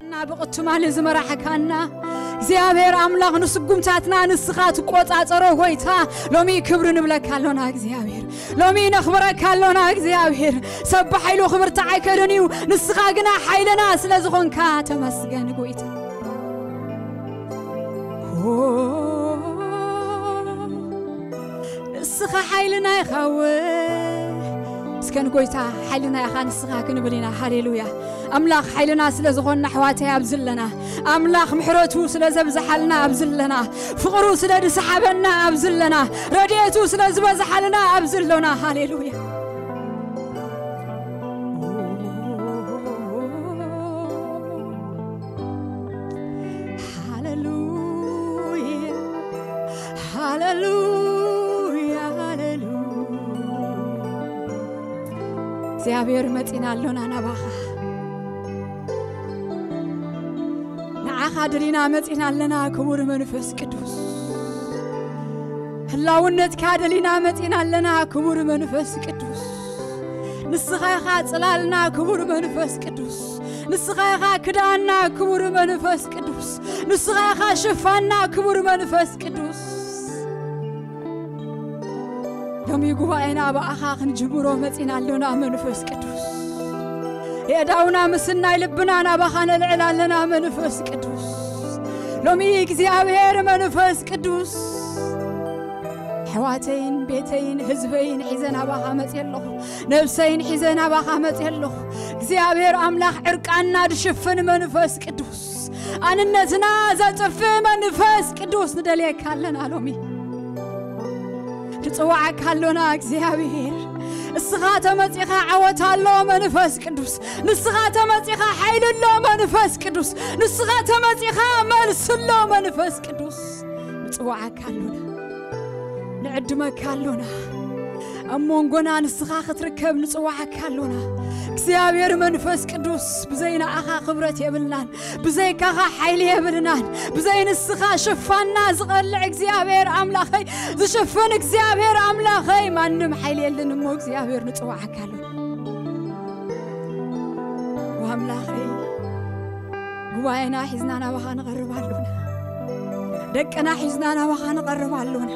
እና ብቕትማል ዝመራሕካና እግዚኣብሔር ኣምላኽ፣ ንስጉምታትና ንስኻ ትቆጻጸሮ ጎይታ፣ ሎሚ ክብሪ ንብለካ ኣሎና እግዚኣብሔር። ሎሚ ነኽብረካ ኣሎና እግዚኣብሔር። ሰብ ብሓይሉ ክብርታዕ ኣይክእልን እዩ፣ ንስኻ ግና ሓይልና ስለ ዝኾንካ ተመስገን ጎይታ። ንስኻ ሓይልና ኢኻ እወ። እስከ ንጎይታ ሓይልና ኢኻ ንስኻ ክንብል ኢና። ሃሌሉያ። ኣምላኽ ሓይልና ስለ ዝኾንና ኣሕዋተይ ኣብዚ ኣለና። ኣምላኽ ምሕረቱ ስለ ዘብዝሓልና ኣብዚ ኣለና። ፍቕሩ ስለ ዝሰሓበና ኣብዚ ኣለና። ረድኤቱ ስለ ዝበዝሓልና ኣብዚ ኣሎና። ሃሌሉያ። ሃሌሉያ፣ ሃሌሉያ፣ ሃሌሉያ። እግዚኣብሔር መጺና ኣሎና ናባኻ። ንዓኻ ደሊና መጺና ኣለና ክቡር መንፈስ ቅዱስ። ህላውነትካ ደሊና መጺና ኣለና ክቡር መንፈስ ቅዱስ። ንስኻ ኢኻ ጽላልና ክቡር መንፈስ ቅዱስ። ንስኻ ኢኻ ክዳንና ክቡር መንፈስ ቅዱስ። ንስኻ ኢኻ ሽፋንና ክቡር መንፈስ ቅዱስ። ሎሚ ጉባኤና ብኣኻ ክንጅምሮ መጺና ኣሎና መንፈስ ቅዱስ። የእዳውና ምስናይ ልብና ናባኻ ነልዕል ኣለና መንፈስ ቅዱስ። ሎሚ እግዚኣብሔር መንፈስ ቅዱስ፣ ኣሕዋተይን ቤተይን ህዝበይን ሒዘ ናባኻ መጺአ ኣለኹ። ነብሰይን ሒዘ ናባኻ መጺአ ኣለኹ። እግዚኣብሔር ኣምላኽ ዕርቃንና ድሽፍን መንፈስ ቅዱስ፣ ኣንነትና ዘጥፍእ መንፈስ ቅዱስ ንደልየካ ኣለና ሎሚ። ንጽዋዓካ ኣሎና እግዚኣብሔር። እስኻ ተመጺኻ ዓወት ኣሎ መንፈስ ቅዱስ። ንስኻ ተመጺኻ ሓይሊ ኣሎ መንፈስ ቅዱስ። ንስኻ ተመጺኻ መልሲ ኣሎ መንፈስ ቅዱስ። ንጽዋዓካ ኣሎና። ንዕድመካ ኣሎና። ኣብ መንጎና ንስኻ ክትርከብ ንጽዋዓካ ኣሎና። እግዚኣብሔር መንፈስ ቅዱስ፣ ብዘይ ንኣኻ ክብረት የብልናን፣ ብዘይካኻ ሓይሊ የብልናን። ብዘይ ንስኻ ሽፋንና ዝቐልዕ እግዚኣብሔር ኣምላኸይ፣ ዝሽፍን እግዚኣብሔር ኣምላኸይ፣ ማንም ሓይሊ የለን እሞ እግዚኣብሔር ንጽዋዓካ ኣሎና። ኣምላኸይ፣ ጉባኤና ሒዝና ናባኻ ንቐርብ ኣሎና። ደቅና ሒዝና ናባኻ ንቐርብ ኣሎና።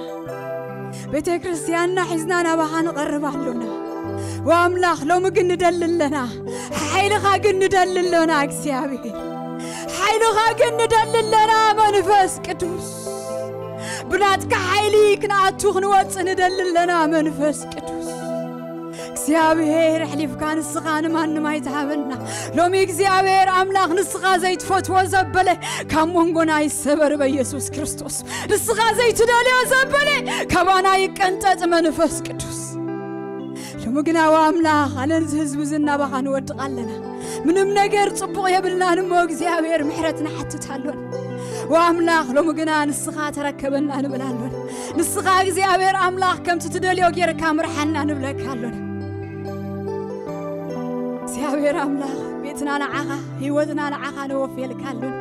ቤተ ክርስቲያንና ሒዝና ናባኻ ንቐርብ ኣሎና። ወኣምላኽ፣ ሎሚ ግን ንደሊ ኣለና። ሓይልኻ ግን ንደሊ ኣለና እግዚኣብሔር። ሓይልኻ ግን ንደሊ ኣለና መንፈስ ቅዱስ። ብናትካ ሓይሊ ክንኣቱ ክንወጽእ ንደሊ ኣለና መንፈስ ቅዱስ። እግዚኣብሔር ኣሕሊፍካ ንስኻ ንማንም ኣይትሃበና። ሎሚ እግዚኣብሔር ኣምላኽ ንስኻ ዘይትፈትዎ ዘበለ ካብ መንጎና ይሰበር በኢየሱስ ክርስቶስ። ንስኻ ዘይትደልዮ ዘበለ ካባና ይቀንጠጥ መንፈስ ቅዱስ። ሎሚ ግና ወኣምላኽ ኣነን እዚ ህዝቢ እዚ እናባኻ ንወድቕ ኣለና። ምንም ነገር ጽቡቕ የብልናን እሞ እግዚኣብሔር ምሕረት ንሓትት ኣሎና። ወኣምላኽ ሎሚ ግና ንስኻ ተረከበና ንብል ኣሎና። ንስኻ እግዚኣብሔር ኣምላኽ ከምቲ ትደልዮ ጌርካ ምርሓና ንብለካ ኣሎና። እግዚኣብሔር ኣምላኽ ቤትና ንዓኻ፣ ህይወትና ንዓኻ ነወፍየልካ ኣሎና።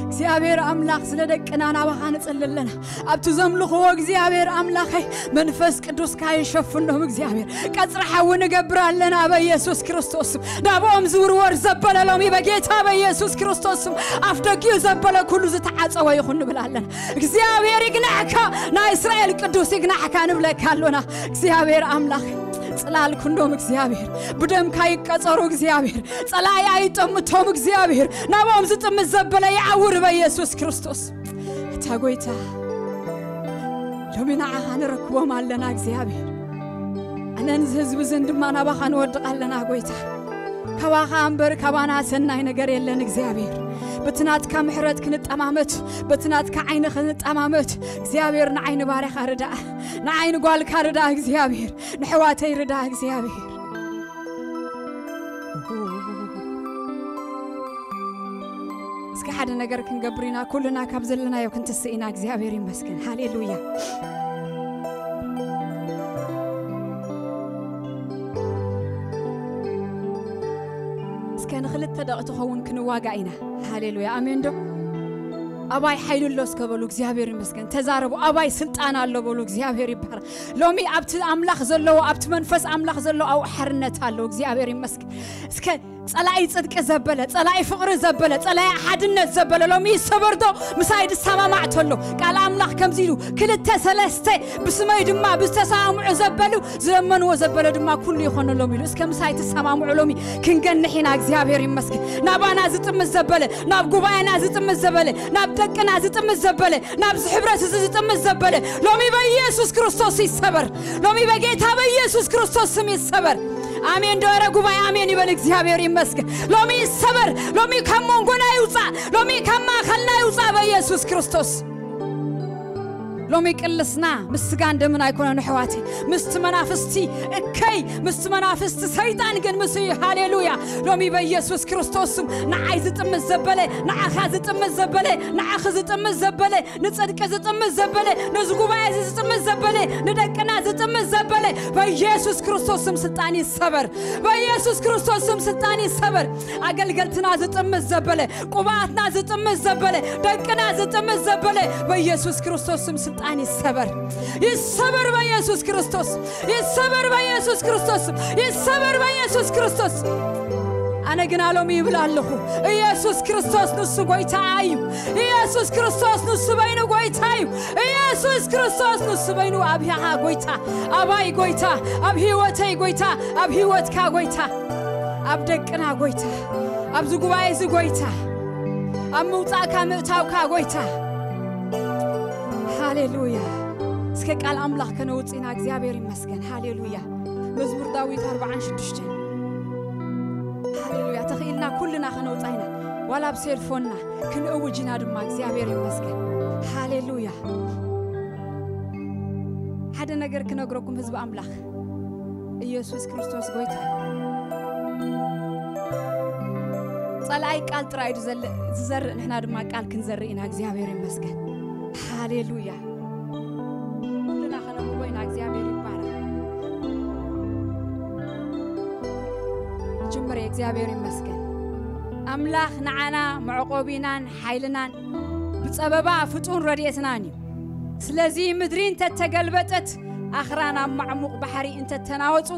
እግዚኣብሔር ኣምላኽ ስለ ደቅና ናባኻ ንጽሊ ኣለና። ኣብቲ ዘምልኽዎ እግዚኣብሔር ኣምላኸይ መንፈስ ቅዱስካ ይሸፍኖም እግዚኣብሔር። ቀጽሪ ሓዊ ንገብር ኣለና በኢየሱስ ክርስቶስ ስም። ናብኦም ዝውርወር ዘበለ ሎሚ በጌታ በኢየሱስ ክርስቶስ ስም ኣፍ ደጊኡ ዘበለ ኩሉ ዝተዓጸወ ይኹን ንብል ኣለና። እግዚኣብሔር ይግናዕካ፣ ናይ እስራኤል ቅዱስ ይግናዕካ ንብለካ ኣሎና። እግዚኣብሔር ኣምላኽ ጽላል ክንዶም እግዚኣብሔር፣ ብደምካ ይቀጸሩ እግዚኣብሔር፣ ጸላኢ ኣይጠምቶም እግዚኣብሔር፣ ናብኦም ዝጥምት ዘበለ ይዓውር በኢየሱስ ክርስቶስ። እታ ጎይታ ሎሚ ንዓኻ ንረክቦም ኣለና እግዚኣብሔር። ኣነን እዚ ህዝቢ እዝን ድማ ናባኻ ንወድቕ ኣለና ጎይታ። ካባኻ እምበር ካባና ሰናይ ነገር የለን እግዚኣብሔር። በቲ ናትካ ምሕረት ክንጠማመት፣ በቲ ናትካ ዓይኒ ክንጠማመት እግዚኣብሔር ንዓይ ንባርያኻ ርዳእ፣ ንዓይ ንጓልካ ርዳእ እግዚኣብሔር፣ ንሕዋተይ ርዳእ እግዚኣብሔር። እስኪ ሓደ ነገር ክንገብር ኢና፣ ኩልና ካብ ዘለናዮ ክንትስእ ኢና። እግዚኣብሔር ይመስገን። ሃሌሉያ። እስከ ንክልተ ደቂ ትኸውን ክንዋጋ ኢና። ሃሌሉያ። ኣሜን ዶ? ኣባይ ሓይሊ ኣሎ እስከ በሉ። እግዚኣብሔር ይመስገን። ተዛረቡ። ኣባይ ስልጣን ኣሎ በሉ። እግዚኣብሔር ይባረክ። ሎሚ ኣብቲ ኣምላኽ ዘለዎ፣ ኣብቲ መንፈስ ኣምላኽ ዘለዎ ኣብኡ ሓርነት ኣሎ። እግዚኣብሔር ይመስገን። እስከ ጸላኢ ጽድቂ ዘበለ፣ ጸላኢ ፍቕሪ ዘበለ፣ ጸላኢ ሓድነት ዘበለ ሎሚ ይሰበር ዶ? ምሳይ ዝሰማማዕ ተሎ ቃል ኣምላኽ ከምዚ ኢሉ፣ ክልተ ሰለስተ ብስመይ ድማ ብዝተሰማምዑ ዘበሉ፣ ዝለመንዎ ዘበለ ድማ ኩሉ ይኾነሎም ኢሉ። እስከ ምሳይ ትሰማምዑ ሎሚ? ክንገንሕ ኢና። እግዚኣብሔር ይመስገን። ናባና ዝጥምት ዘበለ፣ ናብ ጉባኤና ዝጥምት ዘበለ፣ ናብ ደቅና ዝጥምት ዘበለ፣ ናብዚ ሕብረት እዚ ዝጥምት ዘበለ ሎሚ በኢየሱስ ክርስቶስ ይሰበር። ሎሚ በጌታ በኢየሱስ ክርስቶስ ስም ይሰበር። ኣሜን ዶ? ኧረ ጉባኤ ኣሜን ይበል። እግዚኣብሔር ይመስገን። ሎሚ ይሰበር። ሎሚ ካብ መንጎና ይውፃእ። ሎሚ ካብ ማእኸልና ይውፃእ በኢየሱስ ክርስቶስ። ሎሚ ቅልስና ምስ ስጋን ደምን ኣይኮነን ኣሕዋተይ፣ ምስቲ መናፍስቲ እከይ፣ ምስቲ መናፍስቲ ሰይጣን ግን ምስ እዩ። ሃሌሉያ። ሎሚ በኢየሱስ ክርስቶስ ስም ንዓይ ዝጥምት ዘበለ፣ ንዓኻ ዝጥምት ዘበለ፣ ንዓኺ ዝጥምት ዘበለ፣ ንጽድቂ ዝጥምት ዘበለ፣ ነዚ ጉባኤ እዚ ዝጥምት ዘበለ፣ ንደቅና ዝጥምት ዘበለ በኢየሱስ ክርስቶስ ስም ስልጣን ይሰበር። በኢየሱስ ክርስቶስ ስም ስልጣን ይሰበር። ኣገልገልትና ዝጥምት ዘበለ፣ ቅብኣትና ዝጥምት ዘበለ፣ ደቅና ዝጥምት ዘበለ በኢየሱስ ክርስቶስ ስም ስልጣን ይሰበር። ይሰበር በኢየሱስ ክርስቶስ፣ ይሰበር በኢየሱስ ክርስቶስ ስም፣ ይሰበር በኢየሱስ ክርስቶስ። ኣነ ግና ሎሚ ይብል ኣለኹ፣ ኢየሱስ ክርስቶስ ንሱ ጎይታ እዩ። ኢየሱስ ክርስቶስ ንሱ በይኑ ጎይታ እዩ። ኢየሱስ ክርስቶስ ንሱ በይኑ ኣብያኻ ጎይታ፣ ኣባይ ጎይታ፣ ኣብ ህይወተይ ጎይታ፣ ኣብ ህይወትካ ጎይታ፣ ኣብ ደቅና ጎይታ፣ ኣብዚ ጉባኤ እዚ ጎይታ፣ ኣብ ምውጻእካ ምእታውካ ጎይታ። ሃሌሉያ። እስከ ቃል ኣምላኽ ከነውጽእ ኢና። እግዚኣብሔር ይመስገን። ሃሌሉያ። መዝሙር ዳዊት ኣርብዓን ሽዱሽተን። ሃሌሉያ። ተኽኢልና ኩልና ከነውጻ ኢና። ዋላ ኣብ ሴልፎንና ክንእውጅ ኢና ድማ። እግዚኣብሔር ይመስገን። ሃሌሉያ። ሓደ ነገር ክነግረኩም ህዝቢ ኣምላኽ። ኢየሱስ ክርስቶስ ጎይታ። ጸላኢ ቃል ጥራይ እዩ ዝዘል-፣ ዝዘርእ፣ ንሕና ድማ ቃል ክንዘርእ ኢና። እግዚኣብሔር ይመስገን። ሃሌሉያ። ኩልና ከነብቦ ኢና። እግዚኣብሔር ይባረክ። ጅምር እግዚኣብሔር ይመስገን። ኣምላኽ ንዓና መዕቆቢናን ሓይልናን ብጸበባ ፍጡን ረድኤትናን እዩ። ስለዚ ምድሪ እንተተገልበጠት፣ ኣኽራን ኣብ ማዕሙቕ ባሕሪ እንተተናወጹ፣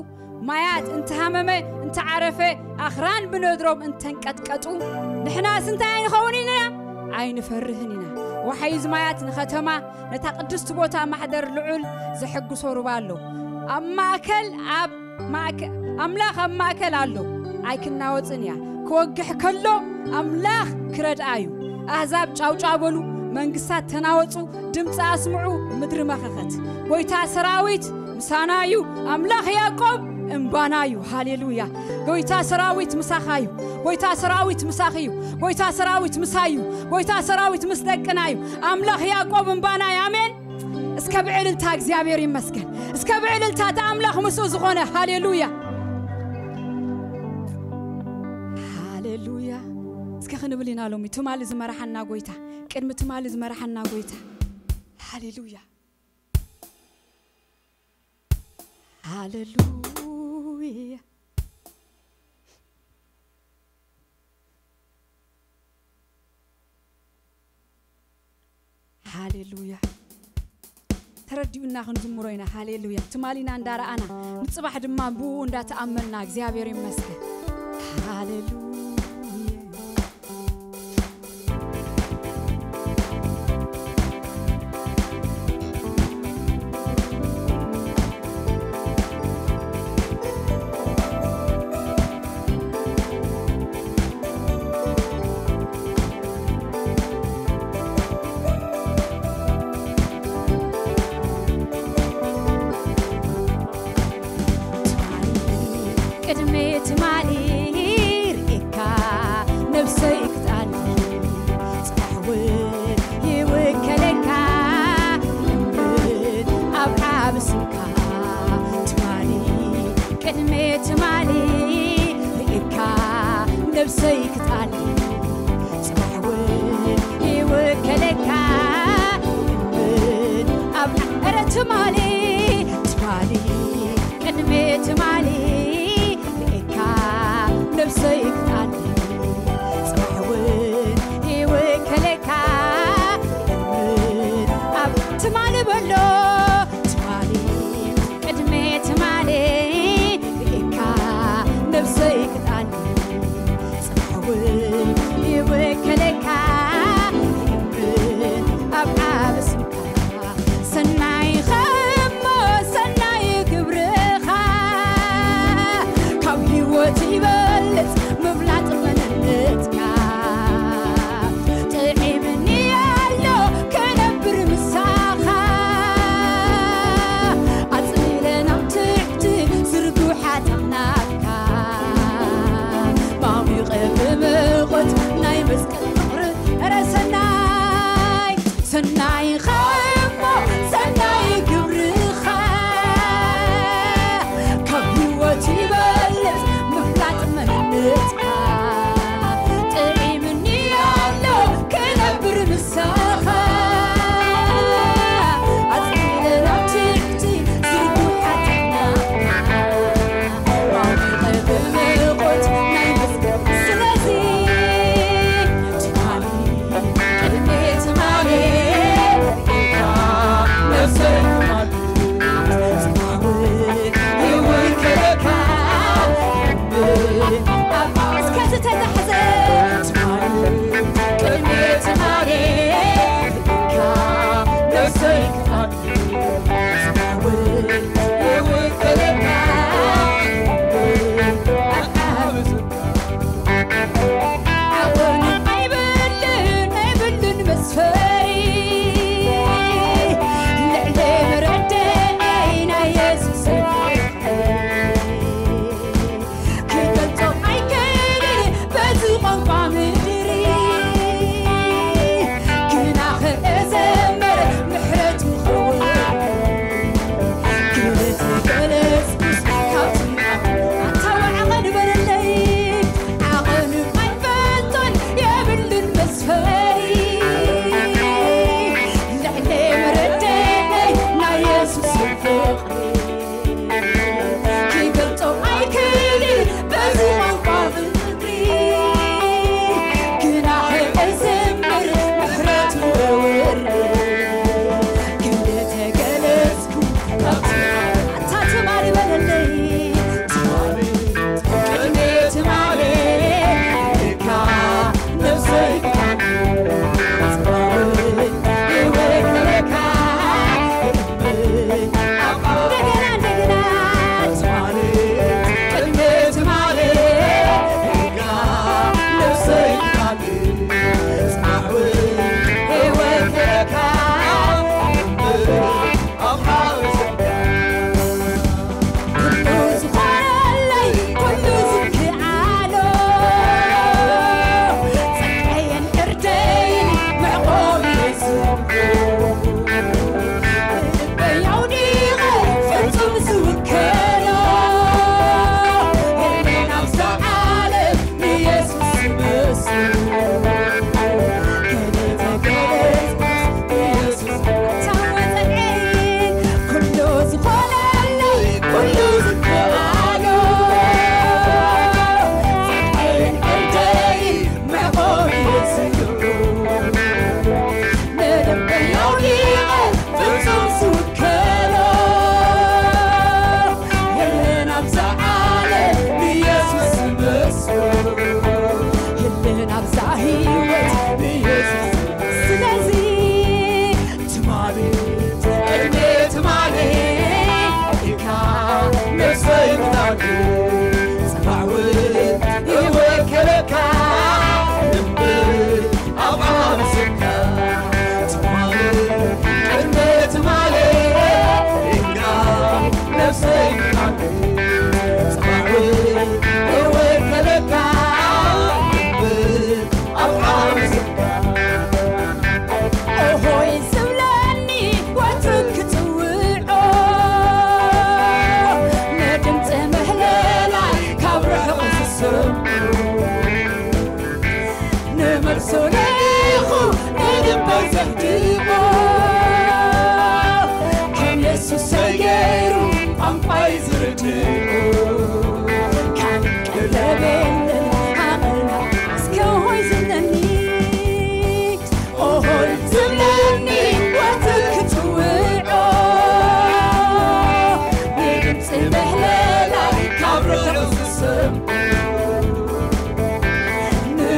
ማያት እንተሃመመ፣ እንተዓረፈ፣ ኣኽራን ብነድሮም እንተንቀጥቀጡ፣ ንሕናስ እንታይ ኣይንኸውን ኢና? ኣይንፈርህን ኢና። ዋሕዚ ማያት ንኸተማ፣ ነታ ቅድስቲ ቦታ ማሕደር ልዑል ዘሐጉሶ ሩባ ኣሎ። ኣብ ማእከል፣ ኣብ ማእከ-፣ ኣምላኽ ኣብ ማእከል ኣሎ። ኣይክናወጽን እያ። ክወግሕ ከሎ ኣምላኽ ክረድኣ እዩ። ኣህዛብ ጫውጫው በሉ፣ መንግስታት ተናወጹ፣ ድምጺ ኣስምዑ፣ ምድሪ መኸኸት። ጎይታ ሰራዊት ምሳና እዩ፣ ኣምላኽ ያዕቆብ እምባና እዩ። ሃሌሉያ። ጎይታ ሰራዊት ምሳኻ እዩ። ጎይታ ሰራዊት ምሳኺ እዩ። ጎይታ ሰራዊት ምሳይ እዩ። ጎይታ ሰራዊት ምስ ደቅና እዩ። ኣምላኽ ያዕቆብ እምባና እዩ። ኣሜን። እስከ ብዕልልታ እግዚኣብሔር ይመስገን። እስከ ብዕልልታ እቲ ኣምላኽ ምስኡ ዝኾነ። ሃሌሉያ። ሃሌሉያ። እስከ ክንብል ኢና ሎሚ። ትማሊ ዝመራሓና ጎይታ፣ ቅድሚ ትማሊ ዝመራሓና ጎይታ። ሃሌሉያ። ሃሌሉያ። ሃሌሉያ። ተረዲኡና ክንዝምሮ ኢና። ሃሌሉያ። ትማሊና እንዳረኣና፣ ንጽባሕ ድማ ብኡ እንዳተኣመንና፣ እግዚኣብሔር ይመስገን። ሃሌሉያ። ትማሊ፣ ቅድሚ ትማሊ ርኢካ ነብሰይ ክትኣሊ፣ ጽባሕ እውን ይውከለካ፣ እምብን ኣብ ዓቢ ስምካ። ትማሊ፣ ቅድሚ ትማሊ ርኢካ ነብሰይ ክትኣሊ፣ ጽባሕ እውን ይውከለካ፣ እምብን ኣብ ዓ-፣ ኧረ ትማሊ፣ ትማሊ፣ ቅድሚ ትማሊ ርኢካ ነብሰይ ክትኣሊ፣ ጽባሕ እውን ይውከለካ፣ እምብን ኣብ ትማሊ በሎ፣ ትማሊ፣ ቅድሚ ትማሊ ርኢካ ነብሰይ ክትኣሊ፣ ይወከለካ ኣብ ዓብ ስምካ ሰናይኻ እሞ ሰናይ ግብርኻ ካብ ህይወት ይበልጽ ምፍላጥ መንነትካ ጥዒምኒ ኣሎ ክነብር ምሳኻ ኣጽሊለ ናብ ትሕቲ ዝርጉሓት ኣኽናፍካ ማሚቐ ብምቖት ናይ መስቀል ፍቕሪ ኧረ ሰናይ ሰናይኻ እሞ ሰናይ ግብርኻ ካብ ህይወት ይበልጽ ምፍላጥ መንነትካ ጥዒምኒ ኣሎ ክነብር ምሳኻ ኣጽሊለ ናብ ትሕቲ ዝርጉሓት ኣኽናፍካ ማሚቐ ብምቖት ናይ መስቀል ስለዚ ትማሊ ቅድሚ ትማሊ ኢልካ ነብሰይ ትማሊ ትማሊ ይውከለካ እስከ ዝተታሕዘ ትማሊ ቅድሚ ትማሊ ኢልካ ነብሰይ ትማሊ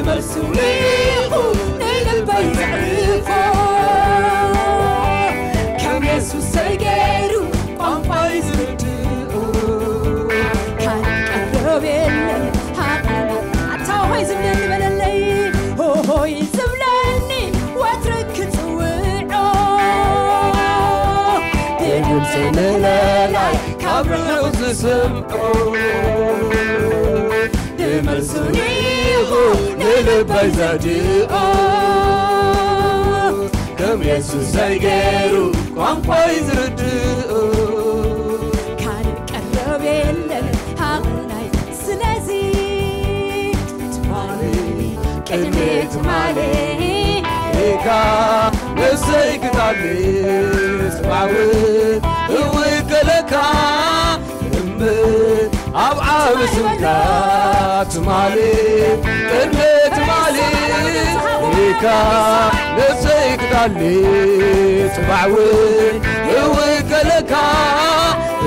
መልሱ ልኢኹ ንልበይ ዘዕርፎ፣ ከም የሱስ ዘይገይሩ ቋንቋይ ዝርድኦ፣ ካልእ ቀረብ የለን ሃቐና። ኣታ ሆይ ዝብለኒ በለለይ፣ ሆይ ዝብለኒ ወትሩ ክጽውዖ፣ ብድምፂ ምህለላይ ካብ ርሑቕ ዝሰምዖ፣ ብመልሱ ርኢኹ ንልበይ ዘድኦ፣ ከም የሱስ ዘይገይሩ ቋንቋይ ዝርድኦ፣ ካልእ ቀረብ የለን ሃቕናይ። ስለዚ ትማሊ ቅድሚ ትማሊ ኢኻ ነፍሰይ ክታሊ፣ ጽባሕ እውን እውከለካ እምበር ኣብ ዓቢ ስምካ። ትማሊ ቅድሚ ትማሊ ኢኻ ነፍሰይ ክታሊ፣ ጽባሕ እውን እውከለካ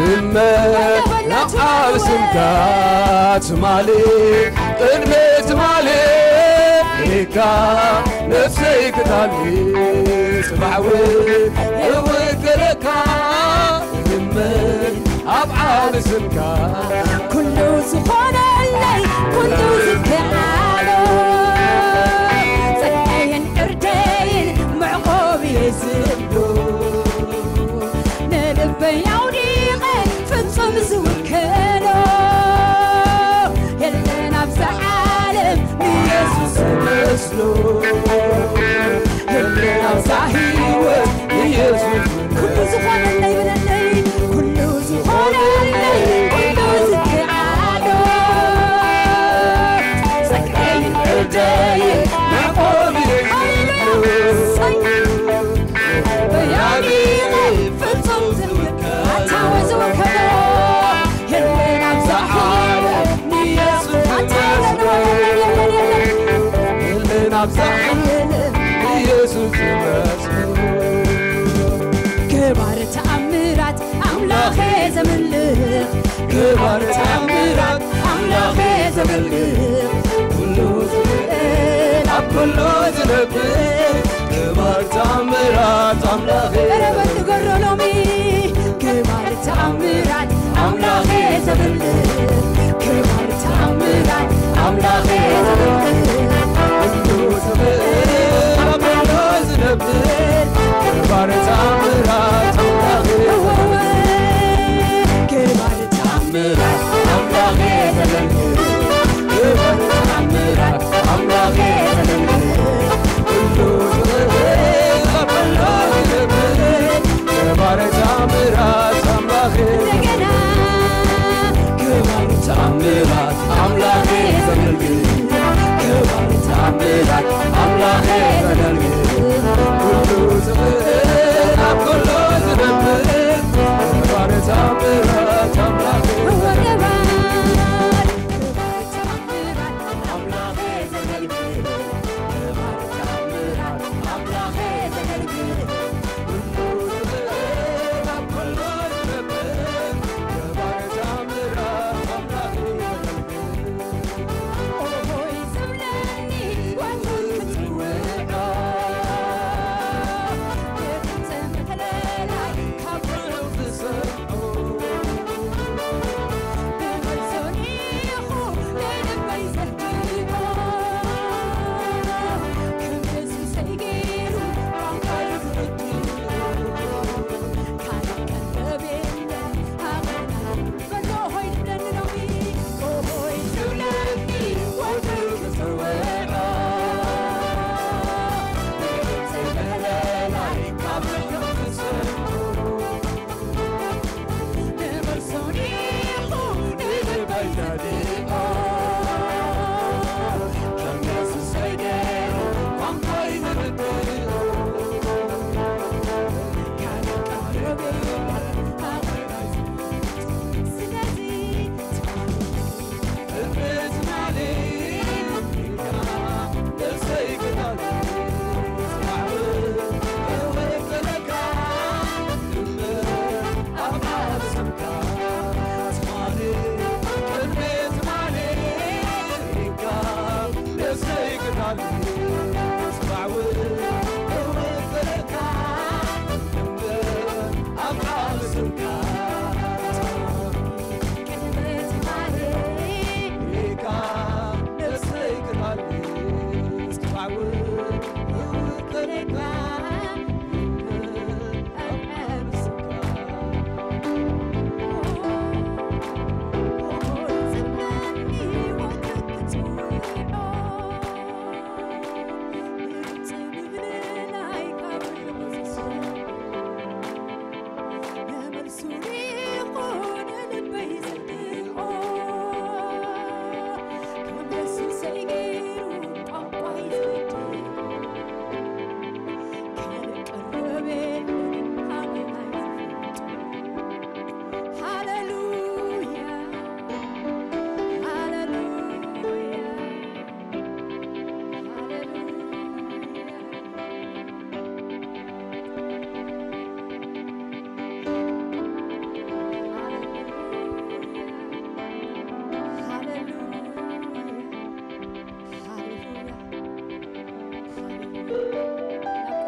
እምበር ናብ ዓቢ ስምካ። ትማሊ ቅድሚ ትማሊ ኢኻ ነፍሰይ ክታሊ፣ ጽባሕ እውን እውከለካ እምበር ኣብ ዓቢ ስምካ። ኩሉ ዝኾነለይ ኩሉ ዝከኣሎ፣ ጸጋይን ዕርደይን መዕቆብየ ዝብሎ፣ ንልበይ ኣውዲቐ ፍጹም ዝውከሎ፣ የለን ኣብዛ ዓለም ንየሱስ ዝመስሎ፣ የለን ኣብዛ ህይወት ንየሱስ። ኩሉ ዝኾነለይ በለለይ፣ ኩሉ ዝኾነለይ ኩሉ ዝከኣሎ፣ ጸጋይን ዕርደይን መዕቆብየ። ሃሌሉያ። በያኒ ፍጹም ዝውከ-፣ ኣታ ወዝውከሎ፣ የለን ኣብዛ ዓለም ንየሱስ ኣታ የለን፣ የለን፣ የለን፣ የለን። የለን ኣብዛ ዓለም ንየሱስ ዝመስሎ። ገባሪ ተኣምራት ኣምላኸ ዘምልኽ፣ ገባሪ ተኣምራት ኣምላኸ ዘምልኽ፣ ኩሉ ዝኽእል ኣብ ኩሉ ዝነብር፣ ገባሪ ተኣምራት ኣምላኸ። ኧረ በል ንገሮ ሎሚ፣ ገባሪ ተኣምራት ኣምላኸ ዘምልኽ፣ ገባሪ ተኣምራት ኣምላኸ ዘምልኽ፣ ኩሉ ዝኽእል ኣብ ኩሉ ዝነብር፣ ገባሪ ተኣምራት ኣምላኸ። እወ፣ እወ፣ ገባሪ ተኣምራት ኣምላኸ ዘመልክት፣ ገባሪ ተኣምራት ኣምላኸ ዘመልክት፣ ኩሉ ዝኽእል ኣብ ኩሉ ዝነብር፣ ገባሪ ተኣምራት ኣምላኸ። እንደገና ገባሪ ተኣምራት ኣምላኸ ዘመልክት፣ ገባሪ ተኣምራት ኣምላኸ ዘመልክት፣ ኩሉ ዝኽእል ኣብ ኩሉ ዝነብር፣ ገባሪ ተኣምራት ኣምላኸ። እወ ገባሪ፣ ገባሪ ተኣምራት ኣምላኸ ዘመልክት፣ ገባሪ ተኣምራት ኣምላኸ ዘመልክት፣ ኩሉ ዝኽእል ኣብ ኩሉ ዝነብር፣ ገባሪ ተኣምራት ኣምላኸ ዘመልክት። ሃሌሉያ፣ ሃሌሉያ፣ ሃሌሉያ። ሃሌሉያ። ሃሌሉያ። ሃሌሉያ። ናብ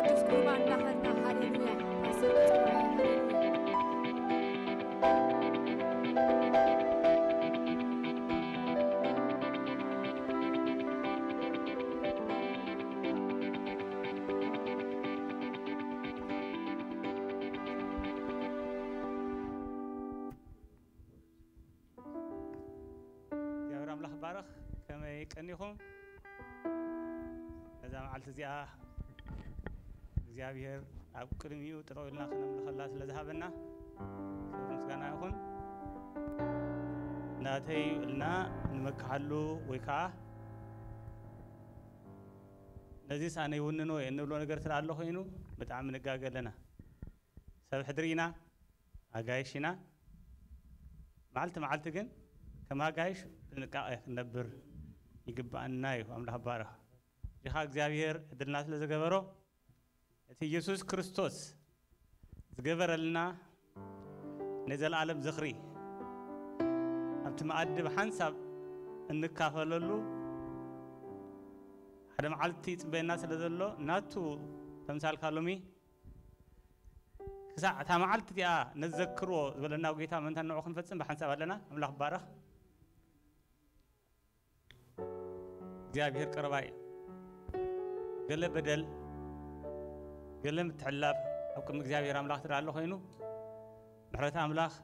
ቅዱስ ቁርባን እንዳኸድና ሃሌሉያ። ሃሌሉያ። እግዚኣብሔር ኣምላኽ ባረኽ። ከመይ ቀኒኹም? ነዛ መዓልቲ እዚኣ እግዚኣብሔር ኣብ ቅድሚኡ ጥጠው ኢልና ክነምልኸላ ስለ ዝሃበና ክብሪ ምስጋና ይኹን። ናተይ ኢልና ንመክሓሉ ወይ ከዓ ነዚስ ኣነ ይውንኖ እየ እንብሎ ነገር ስለ ኣሎ ኮይኑ ብጣዕሚ ንጋገ ኣለና። ሰብ ሕድሪ ኢና፣ ኣጋይሽ ኢና። መዓልቲ መዓልቲ ግን ከም ኣጋይሽ ጥንቃቐ ክንነብር ይግብኣና እዩ። ኣምላኽ ባረኽ። እዚኻ እግዚኣብሔር ዕድልና ስለ ዝገበሮ እቲ ኢየሱስ ክርስቶስ ዝገበረልና ናይ ዘለኣለም ዝኽሪ ኣብቲ መኣዲ ብሓንሳብ እንካፈለሉ ሓደ መዓልቲ ይጽበየና ስለ ዘሎ ናቱ ተምሳልካ ሎሚ ክሳዕ እታ መዓልቲ እቲኣ ነዘክርዎ ዝበለና ጐይታ ምእንታን ንዑ ክንፈጽም ብሓንሳብ ኣለና። ኣምላኽ ባረኽ። እግዚኣብሔር ቀረባ እዩ። ገለ በደል፣ ገለ ምትሕልላፍ ኣብ ቅድሚ እግዚኣብሔር ኣምላኽ ትረኣ ኣሎ ኮይኑ ምሕረት ኣምላኽ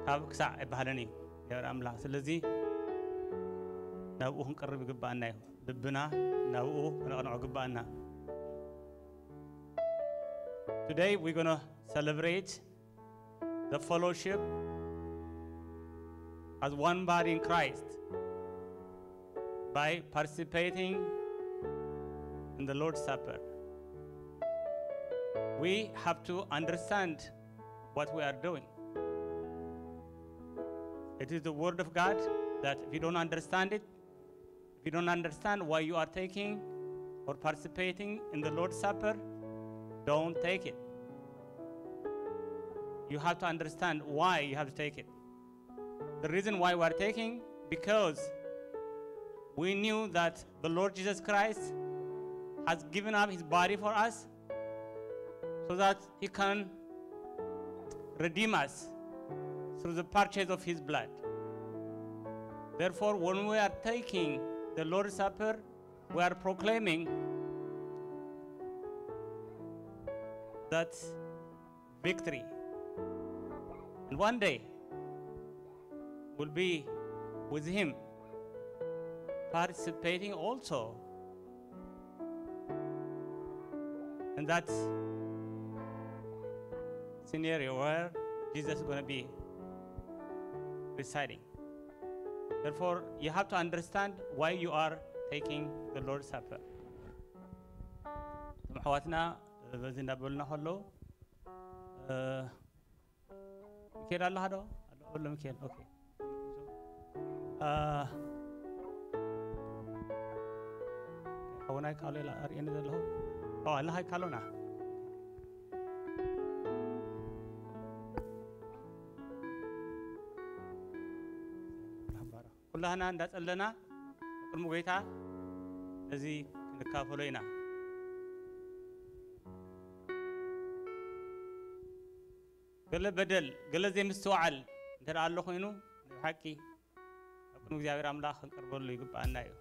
ካብ ክሳዕ ኣይበሃልን እዩ እግዚኣብሔር ኣምላኽ። ስለዚ ናብኡ ክንቀርብ ይግብኣና እዩ። ልብና ናብኡ ክነቕንዖ ይግብኣና። Today we're gonna celebrate the fellowship as one body in Christ by participating in the Lord's Supper. We have to understand what we are doing. It is the Word of God that if you don't understand it, if you don't understand why you are taking or participating in the Lord's Supper, don't take it. You have to understand why you have to take it. The reason why we are taking, because we knew that the Lord Jesus Christ has given up his body for us so that he can redeem us through the purchase of his blood. Therefore, when we are taking the Lord's Supper, we are proclaiming that victory. And one day, we'll be with him, participating also in that scenario where Jesus is going to be residing. Therefore, you have to understand why you are taking the Lord's Supper. እቶም ኣሕዋትና በዚ እንዳበሉና ከለዉ፣ እ፣ ሚካኤል ኣለኻ ዶ? ኣሎ፣ ኣሎ ሚካኤል። ኦኬ። እ፣ ሓውና ይካሎ ኢላ ኣርእየኒ ዘለኹ። ኦ፣ ኣለኻ ይካሎና። ኩላህና እንዳጸለና ቅድሚ ጐይታ እዚ ክንካፈሎ ኢና። ገለ በደል፣ ገለ ዘይምስትውዓል እንተ ደኣ ኣሎ ኮይኑ፣ ብሓቂ ኣብ ቅድሚ እግዚኣብሔር ኣምላኽ ክንቀርበሉ ይግብኣና እዩ።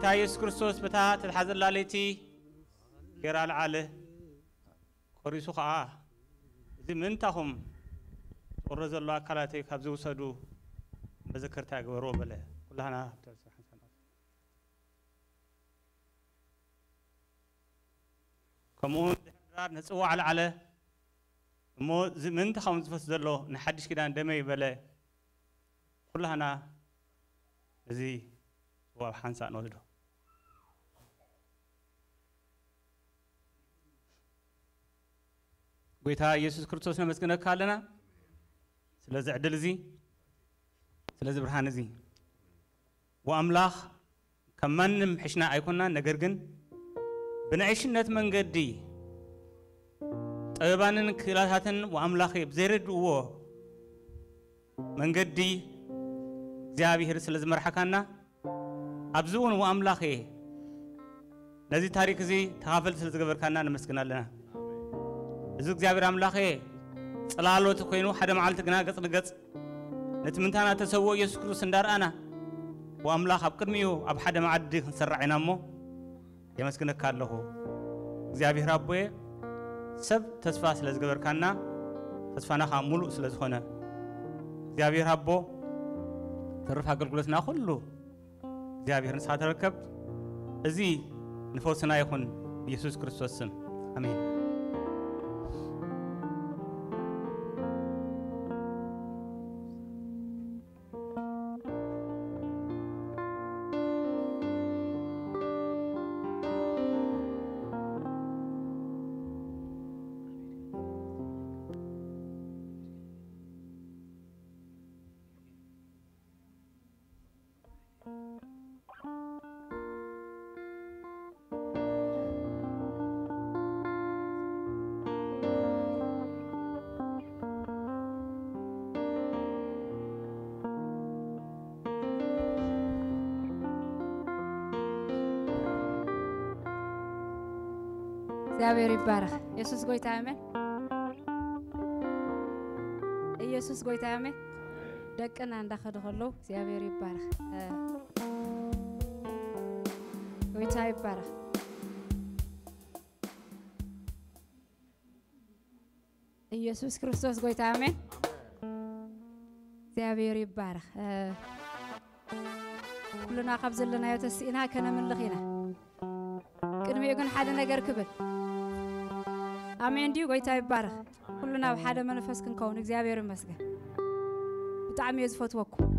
ጎይታ ኢየሱስ ክርስቶስ በታ ተትሓዘላ ለይቲ ጌራ ኣልዓለ። ቆሪሱ ኸዓ፣ "እዚ ምእንታኹም ዝቑረ ዘሎ ኣካላተይ ካብዚ ውሰዱ፣ መዘከርታ ግበርዎ" በለ። ኩላህና ኣብቲ ሓንሳእ ንቕፍ። ከምኡ እውን ድሕሪ ድራር ነጽዋ ኣልዓለ። እሞ እዚ ምእንታኹም ዝፈስ ዘሎ ናይ ሓድሽ ኪዳን ደመይ በለ። ኩላህና እዚ ጽዋ ኣብ ሓንሳእ ንወስዶ። ጎይታ ኢየሱስ ክርስቶስ ነመስግነካ ኣለና ስለዚ ዕድል እዚ፣ ስለዚ ብርሃን እዚ። ወኣምላኽ ከም ማንም ሕሽና ኣይኮናን፣ ነገር ግን ብንዕሽነት መንገዲ ጠበባንን ክእላታትን ወኣምላኽ ብዘይረድእዎ መንገዲ እግዚኣብሔር ስለ ዝመርሓካና፣ ኣብዚ እውን ወኣምላኽ ነዚ ታሪክ እዚ ተኻፈልቲ ስለ ዝገበርካና ነመስግን ኣለና። እዚ እግዚኣብሔር ኣምላኽ ጽላሎት ኮይኑ ሓደ መዓልቲ ግና ገጽ ንገጽ ነቲ ምንታና ተሰውኦ ኢየሱስ ክርስቶስ እንዳርኣና፣ ወኣምላኽ ኣብ ቅድሚኡ ኣብ ሓደ መዓዲ ክንሰራዕ ኢና እሞ የመስግነካ ኣለኹ። እግዚኣብሔር ኣቦየ፣ ሰብ ተስፋ ስለ ዝገበርካና፣ ተስፋና ኸዓ ሙሉእ ስለ ዝኾነ፣ እግዚኣብሔር ኣቦ፣ ተርፍ ኣገልግሎትና ኩሉ እግዚኣብሔር ንስኻ ተረከብ። እዚ ንፈውስና ይኹን፣ ብኢየሱስ ክርስቶስ ስም፣ ኣሜን። እግዚኣብሔር ይባረኽ። ኢየሱስ ጎይታ፣ ኣሜን። ኢየሱስ ጎይታ፣ ኣሜን። ደቅና እንዳኸዱ ከለዉ እግዚኣብሔር ይባረኽ። እ፣ ጎይታ ይባረኽ። ኢየሱስ ክርስቶስ ጎይታ፣ ኣሜን። እግዚኣብሔር ይባረኽ። እ፣ ኩልና ካብ ዘለናዮ ተስኢና ከነምልኽ ኢና። ቅድሚኡ ግን ሓደ ነገር ክብል። ኣሜን ድዩ? ጎይታ ይባረኽ። ኩልና ኣብ ሓደ መንፈስ ክንከውን እግዚኣብሔር ይመስገን። ብጣዕሚ እየ ዝፈትወኩም።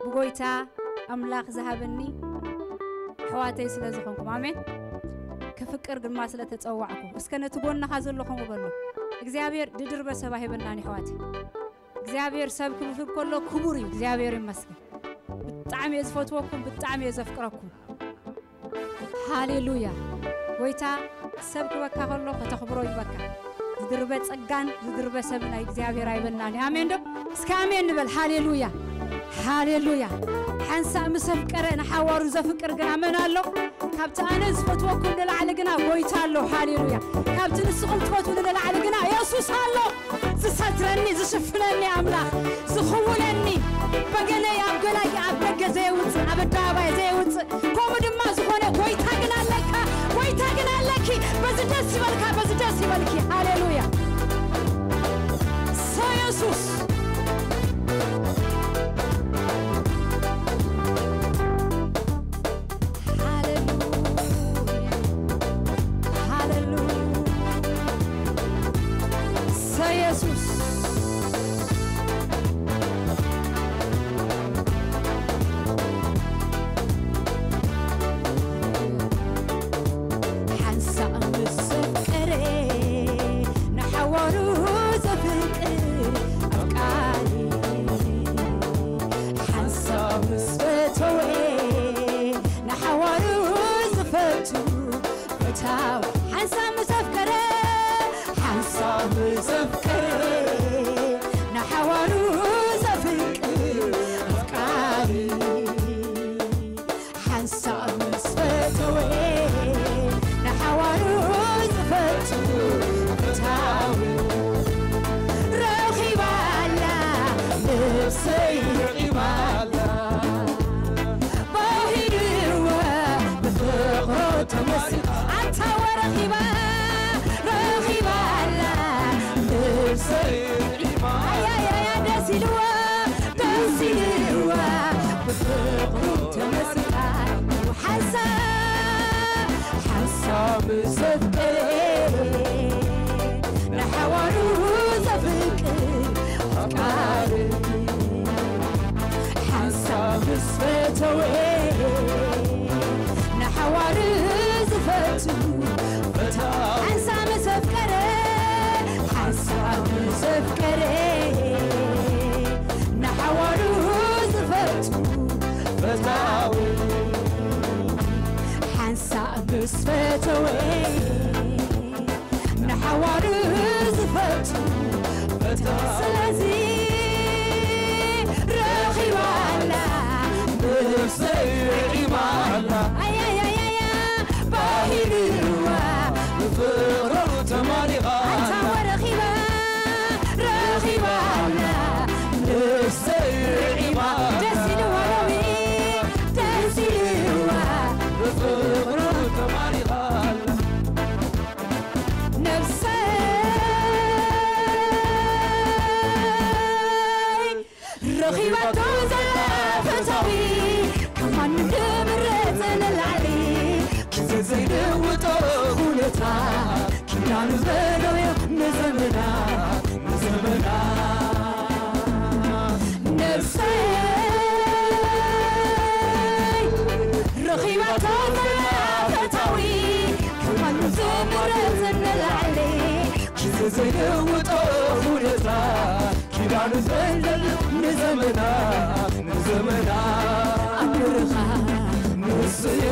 ብጎይታ ኣምላኽ ዝሃበኒ ኣሕዋተይ ስለ ዝኾንኩም። ኣሜን። ክፍቅር ድማ ስለ ተጸዋዕኩ። እስከ ነቲ ጎንኻ ዘሎ ከምኡ በሎ። እግዚኣብሔር ድድርበ ሰብ ኣይበናን ኣሕዋተይ። እግዚኣብሔር ሰብ ክህብ ከሎ ክቡር እዩ። እግዚኣብሔር ይመስገን። ብጣዕሚ እየ ዝፈትወኩም፣ ብጣዕሚ እየ ዘፍቅረኩም። ሃሌሉያ። ጎይታ ሰብ ክበካ ከሎ ከተኽብሮ ይበካ። ዝድርበ ጸጋን ዝድርበ ሰብ ናይ እግዚኣብሔር ኣይበናን። ኣሜን ዶ? እስከ ኣሜን ንበል። ሃሌሉያ። ሃሌሉያ። ሓንሳእ ምስ ኣፍቀረ ንሓዋሩ ዘፍቅር ግና መን ኣሎ? ካብቲ ኣነ ዝፈትወኩም ንላዕሊ ግና ጎይታ ኣሎ። ሃሌሉያ። ካብቲ ንስኹም ትፈትዉ ንላዕሊ ግና የሱስ ኣሎ። ዝሰትረኒ፣ ዝሽፍነኒ ኣምላኽ፣ ዝኽውለኒ፣ በገለይ ኣብ ገላይ ኣብ ደገ ዘየውፅእ፣ ኣብ ኣደባባይ ዘየውፅእ፣ ከምኡ ድማ ዝኾነ ጎይታ ግን ኣለካ፣ ጎይታ ግን ኣለኪ። በዚ ደስ ይበልካ፣ በዚ ደስ ይበልኪ። ሃሌሉያ። ሰው የሱስ። ሃሌሉያ፣ ሃሌሉያ። ሰው የሱስ። ሓንሳእ ምስ ዘፍቀረ ንሓዋሩ ዘፍቅር ኣፍቃሪ፣ ሓንሳእ ምስ ፈተወ ንሓዋሩ ዝፈቱ ፈታው፣ ሓንሳእ ምስ ኣፍቀረ፣ ሓንሳእ ምስ ኣፍቀረ ንሓዋሩ ዘፍቅር ኣፍቃሪ፣ ሓንሳእ ምስ ፈተወ ንሓዋሩ ዝፈቱ ፈታዊ፣ ረኺባላ ነብሰይ ረኺባላ፣ ባሂርዋ ኣያያያ ደስ ኢልዋ ደስ ኢልዋ ብፍቕሩ ተመሲጣ ሓንሳብ ሓንሳብ ዘፍቀረ ንሓዋሩ ዘፍቅር ኣፍቃሪ ሓንሳብ ምስ ፈተወ ንሓዋሩ ዝፈቱ ሓንሳብ ምስ ኣፍቀረ ሓንሳብ ምስ ኣፍቀረ ንሓዋሩ ዝፈቱ ፈታዊ ሓንሳብ ምስ ፈተወ ንሓዋሩ ዝፈቱ ፈታዊ ስለዚ ረኺባ ኣላ ነፍሰይ ርዒማ ኣላ ኣያያያያ ባሂልዋ ብፍቕሩ ተማሪኻ ኣታ ኣላ ወረኺባ ረኺባ ኣላ ነፍሰይ ርዒማ ኣላ ደስ ኢልዋ ሎሚ ደስ ኢልዋ ብፍቕሩ ተማሪኻ ኣላ ነፍሰይ ረኺባቶ ዘላ ፈታዊ ካብ ማንም ድምረጽ ንላዕሊ ግዜ ዘይልውጦ ኩነታ ኪዳኑ ዘሎዮ ንዘመናት ንዘመናት ነፍሰይ ረኺባቶ ዘላ ፈታዊ ካብ ማንም ድምረጽ ንላዕሊ ግዜ ዘይልውጦ ኩነታ ኪዳኑ ዘንደል ንዘመናት ንዘመናት ኣብ በረኻ ንስዮ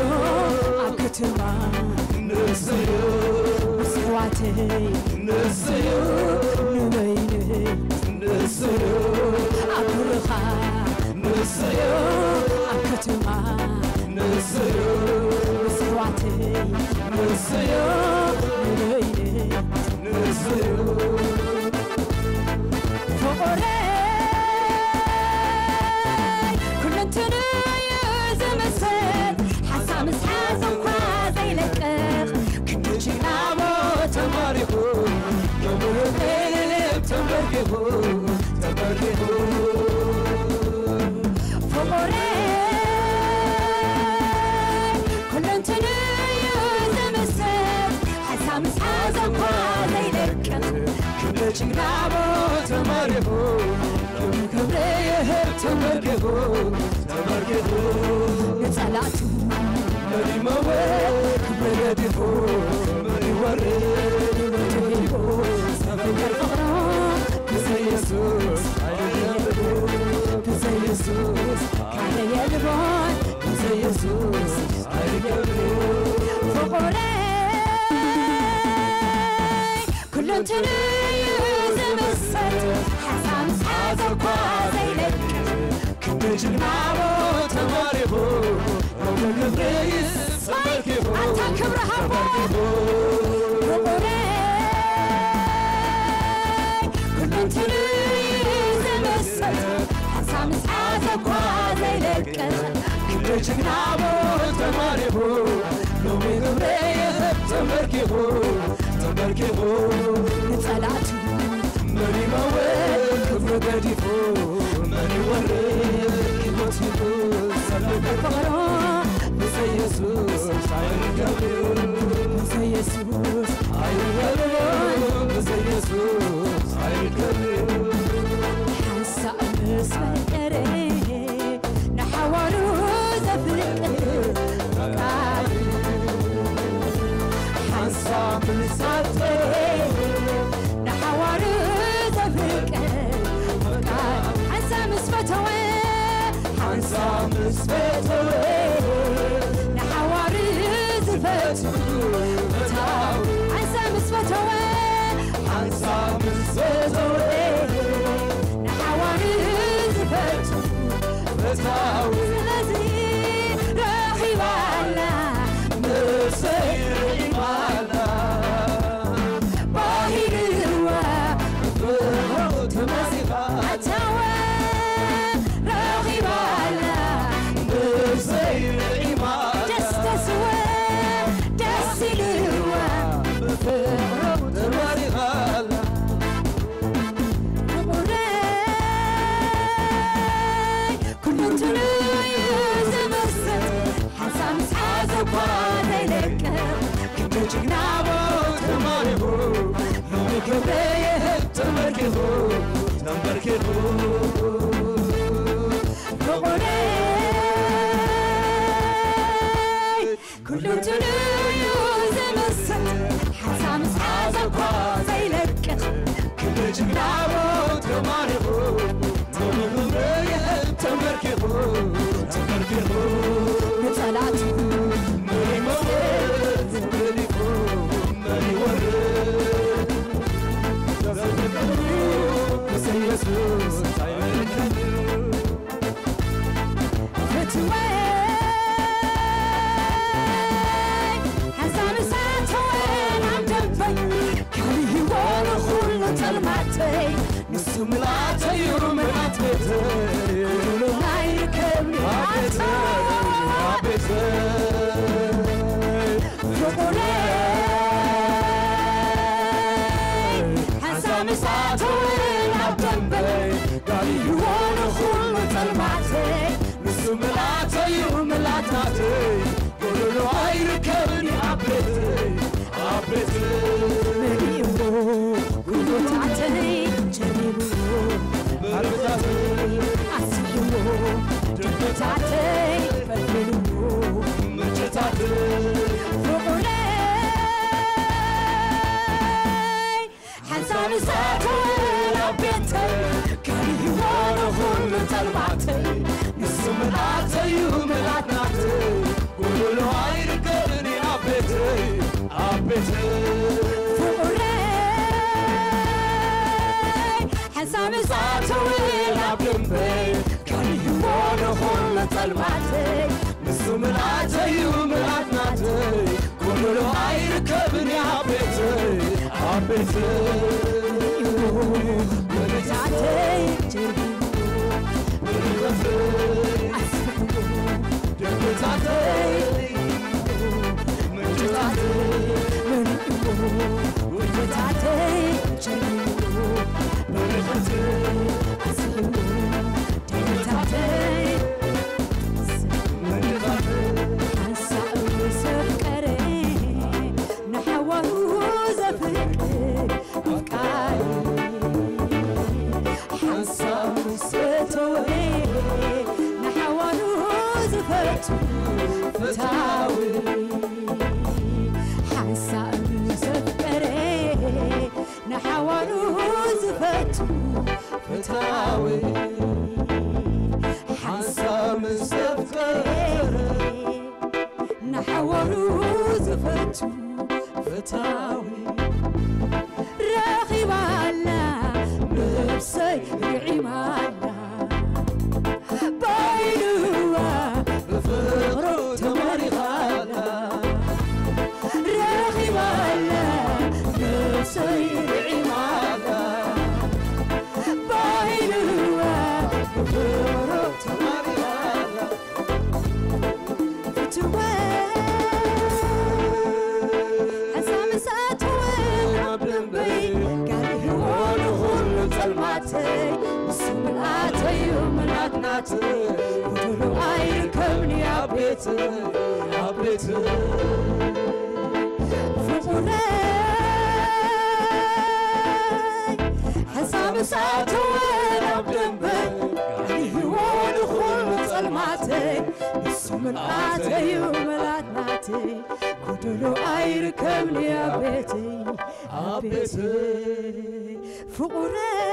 ኣብ ከተማ ንስዮ ምስ ኣሕዋተይ ንስዮ ንበይነይ ንስዮ ኣብ በረኻ ንስዮ ኣብ ከተማ ንስዮ ምስ ኣሕዋተይ ንስዮ ንበይነይ ንስዮ ፍቕረይ ኩለንትንኡ እዩ ዝምስጥ ሓንሳብ ምስ ሓዘ እኳ ዘይለቅቕ ክንዲ ጅግና ሞ ተማሪኹ ሎሚ ተንበርኪኹ ተንበርኪኹ ፍቕረይ ኩለንትንኡ እዩ ዝምስጥ ሓንሳብ ምስ ሓዘ እኳ ዘይለቅቕ ክንዲ ጅግና ሞ ተማሪኹ ሎሚ ክብሪ ይህብ ተንበርኪኹ ተንበርኪኹ ንጸላእቱ መን ይመውት ክብሪ ገዲፉ መን ይወርድ ህይወቱ ሂቡ ዘፍቅር ፍቕሩ ብዘይ የሱስ ኣይነብር ብዘይ የሱስ ካለ የልቦን ብዘይ የሱስ ኣይገብር ፍቕረይ ኩለንትንኡ እዩ ዝምስጥ ሓንሳብ ምስ ሓዘ እኳ ዘይለቅቕ ክንዲ ጅግና ሞ ተማሪኹ ሎሚ ክብሪ ይስመርኪኹ ኣታ ክብሪ ሃቦ ተማሪኹ ፍቑረይ ኩለንትንኡ እዩ ዝምስጥ ሓንሳብ ምስ ሓዘ እኳ ዘይለቅቕ ክንዲ ጅግና ሞ ተማሪኹ ሎሚ ክብሪ ይህብ ተንበርኪኹ ተንበርኪኹ ንጸላእቱ መን ይመውት ክብሩ ገዲፉ መን ይወርድ ህይወት ሂቡ ሰብ ፍቕሩ ብዘይ የሱስ ኣይርከብን ብዘይ የሱስ ኣይርከብን ብዘይ የሱስ ኣይርከብን ሓንሳእ ምስ ፈቀረ ንሓዋሩ ዘፍቅር ፍቃር ሓንሳብ ምስ ኣፍቀረ ንሓዋሩ ዘፍቅር ፍቃር ሓንሳብ ምስ ፈተወ ሓንሳብ ምስ ፈተወ ንሓዋሩ ዝፈቱ ፍታው ሓንሳብ ምስ ፈተወ ሓንሳብ ምስ ፈተወ ንሓዋሩ ዝፈቱ ፍታው ስለዚ ረኺባላ ነብሰይ ርዒማላ ባሂልዋ ፍቕሩ ተማሲኻ ኣታወ ረኺባላ ነብሰይ ፍቕረይ ኩሉ ትንዩ ዝምስጥ ሓንሳ ምስ ሓዘኳ ዘይለቅቕ ክንዲ ጅግናዎ ተማሪኹ ተመኽበየ ተመርኪኹ ተመርኪኹ ንጸላቱ መን ይመውት መን ይኹን መን ይወርድ ዘፍቅሩ ምስ ኢየሱስ ኣይመልከት ፍትወይ ሓንሳ ምሳተወ ናብ ደንበይ ከሪህዎ ንኹሉ ጸልማተይ ንሱ ምልኣተዩ ምልኣት ቤተይ ኩሉ ናይ ርከብኒ ኣቤተይ ኣቤተይ ፍቑረይ ሓንሳ ምሳተወ ናብ ደንበይ ከሪህዎ ንኹሉ ጸልማተይ ንሱ ምልኣተዩ ምልኣት ናተይ ጎደሎ ኣይርከብን ኣብ ቤተይ ኣብ ቤተይ መሊእዎ ጉልበታተይ ጀሚርዎ በረኸታተይ ኣስፊሕዎ ድርበታተይ ፈልፊልዎ ምንጭታተይ ፍቑረይ ሓንሳብ እሳት ናብ ቤተይ ከሪህዎ ንኹሉ ጸልማተይ ንሱ ምልኣተዩ ምልኣት ናተይ ጎደሎ ኣይርከብን ኣብ ቤተይ ኣብ ቤተይ ፍቑረይ ሓንሳብ እሳት ናብ ልበይ ከሪህዎ ንኹሉ ጸልማተይ ንሱ ምልኣተዩ ምልኣት ናተይ ጎደሎ ኣይርከብን ኣብ ቤተይ ኣብ ቤተይ ምልኣተይ ጀርቢቡ ምልኣተይ ደገታተይ ምንጭታተይ ምልእዎ ጉልበታተይ ጀርቢቡ በረኸተይ ኣስልዎ ደገታተይ ምንጭታተይ ሓንሳእ ምስ ኣፍቀረ ንሓዋሩ ዘፍቅር ኣፍቃሪ ሓንሳብ ምስ ፈተወ ንሓዋሩ ዝፈቱ ፈታዊ ሓንሳብ ምስ ኣፍቀረ ንሓዋሩ ዝፈቱ ፈታዊ ሓንሳብ ምስ ኣፍቀረ ንሓዋሩ ዝፈቱ ፈታዊ ረኺባላ ነብሰይ ርዒማላ ባይልዋ ብፍቕሩ ተማሪኻላ ረኺባላ ነብሰይ ርዒማላ ባይልዋ ብፍቕሩ ተማሪኻላ ፍትወ ሓንሳብ ምስ ኣተወ ናብ ደንበይ ከሪህዎ ንኹሉ ጸልማተይ ንሱ ምልኣተዩ ምልኣት ናተይ ጎደሎ ኣይርከብን ኣብ ቤተይ ኣብ ቤተይ ፍቑረይ ሓንሳብ ምስ ኣተወ ናብ ደንበይ ከሪህዎ ንኹሉ ጸልማተይ ንሱ ምልኣተዩ ምልኣት ናተይ ጎደሎ ኣይርከብን ኣብ ቤተይ ኣብ ቤተይ ፍቑረይ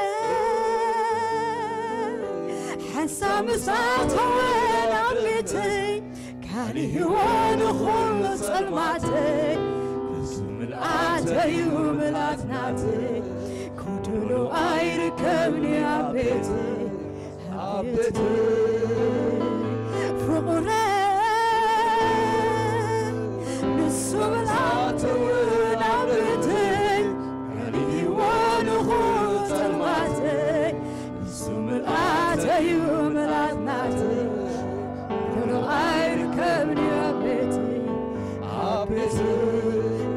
ሓንሳብ ምስ ኣተወ ናብ ቤተይ ከሪህዎ ንኹሉ ጸልማተይ ንሱ ምልኣተዩ ምልኣት ናተይ ጎደሎ ኣይርከብን ኣብ ቤተይ ኣብ ቤተይ ፍቑረይ ንሱ ምልኣተዩ ናብ ቤተይ ከሪህዎ ንኹሉ ጸልማተይ ንሱ ምልኣተዩ ምልኣት ናተይ ጎደሎ ኣይርከብን ኣብ ቤተይ ኣብ ቤተይ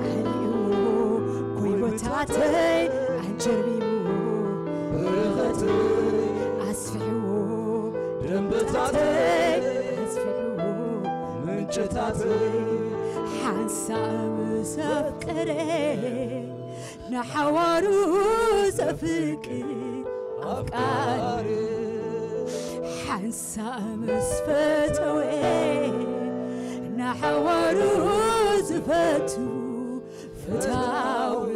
ኣልኢዎ ጎይቦታተይ ኣንጀርቢቡ በረኸተይ ኣስፍሕዎ ደንበታተይ ኣስፍሕዎ ምንጭታተይ ሓንሳእ ምስ ኣፍቀረ ንሓዋሩ ዘፍቅር ኣፍቃሪ ሓንሳእ ምስ ፈተወ ንሓዋሩ ዝፈቱ ፍታዊ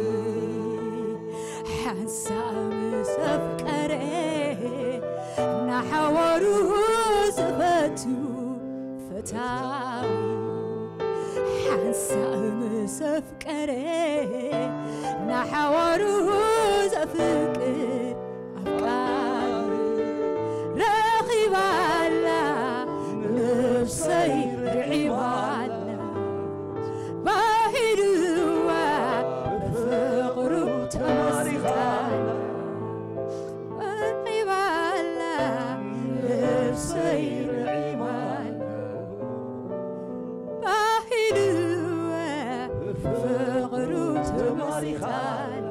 ሓንሳእ ምስ ኣፍቀረ ንሓዋሩ ዝፈቱ ፍታዊ ሓንሳእ ምስ ኣፍቀረ ንሓዋሩ ዘፍቅር ኣፍቃሪ ረኺባላ ነብሰይ ርዒባላ ባሂልዋ ብፍቕሩ ተመሲጣላ ረኺባላ ነብሰይ ርዒባላ ባሂልዋ ብፍቕሩ ተመሲጣላ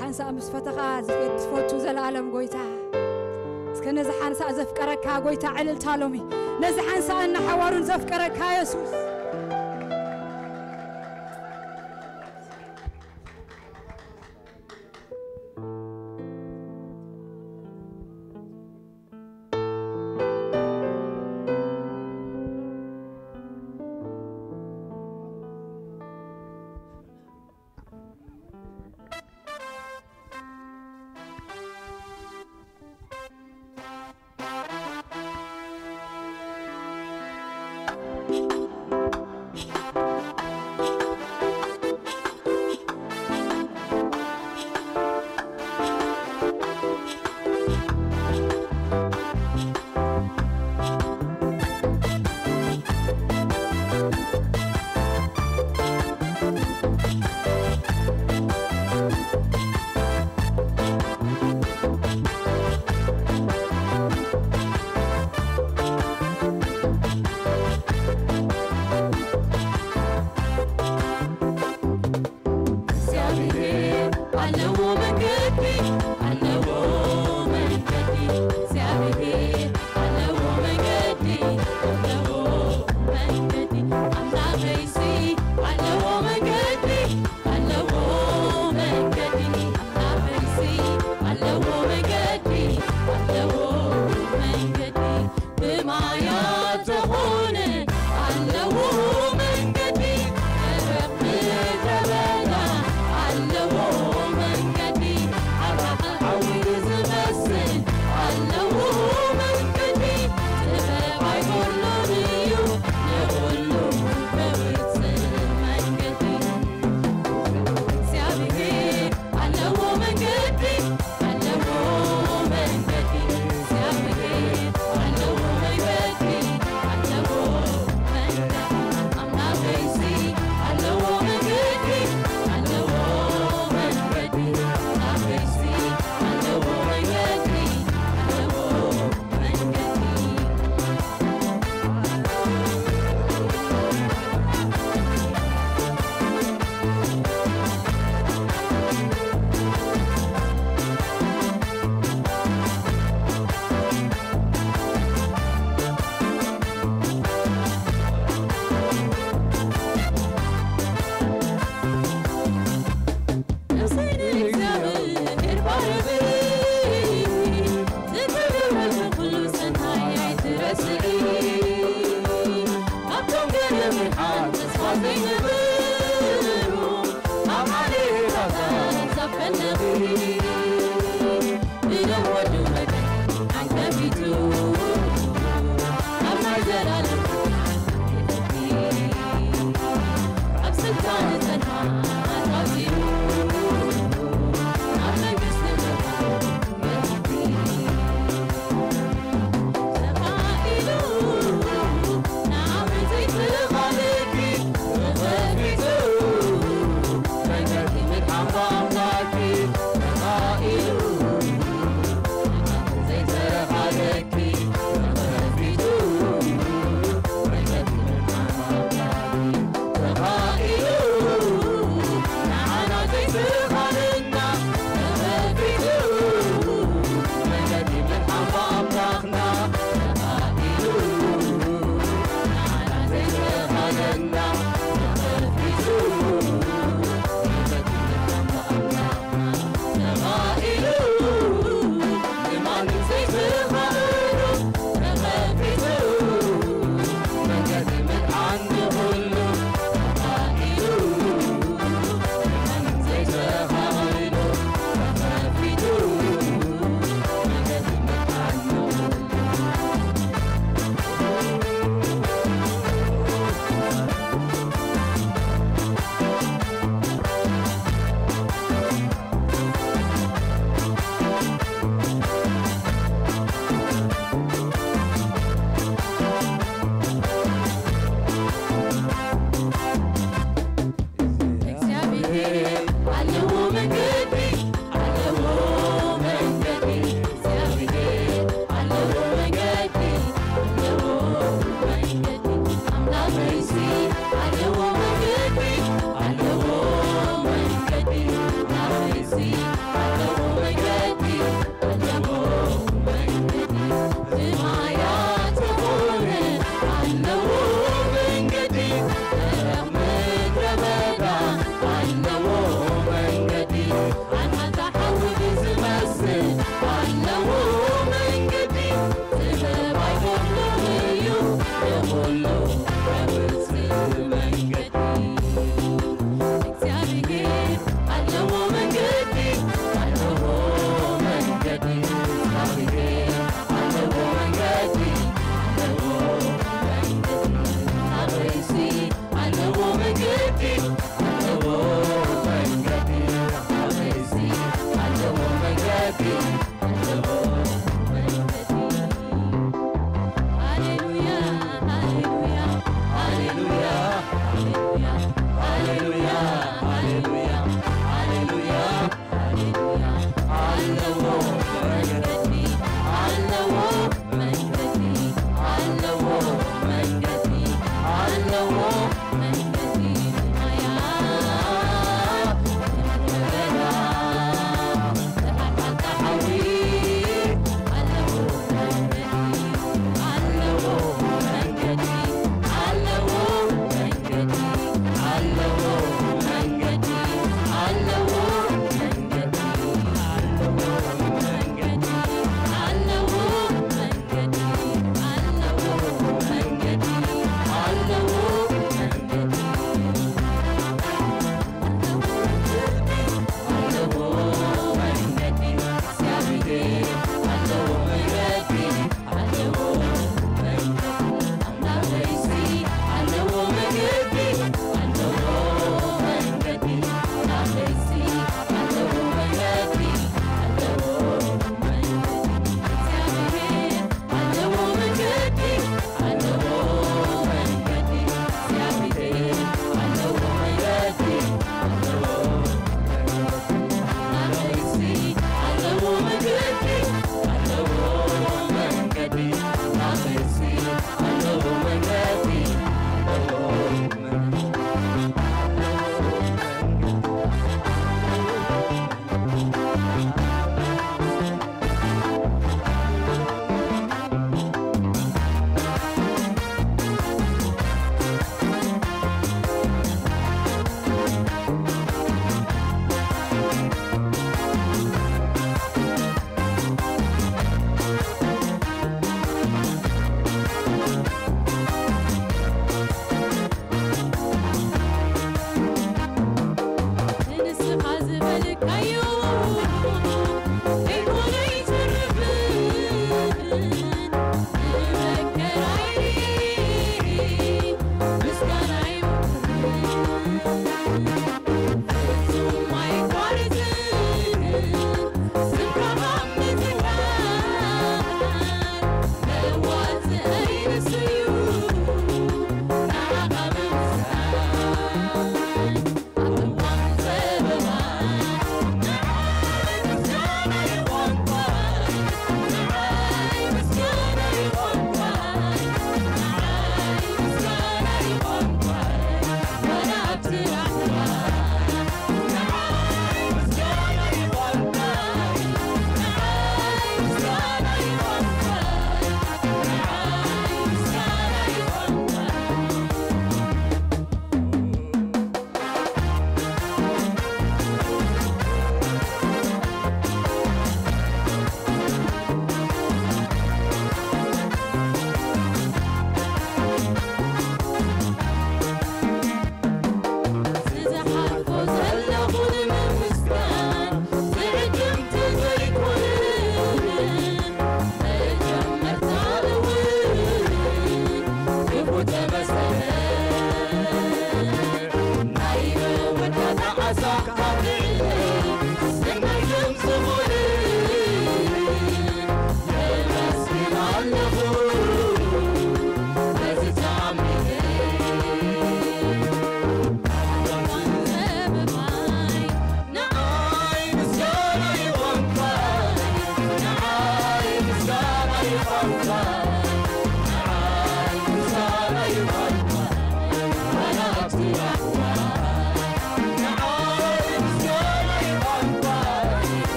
ሓንሳእ ምስ ፈተኻ ዝፈቱ ዘለኣለም ጎይታ እስከ ነዚ ሓንሳእ ዘፍቀረካ ጎይታ ዕልልታ ሎሚ ነዚ ሓንሳእ እናሓዋሩን ዘፍቀረካ የሱስ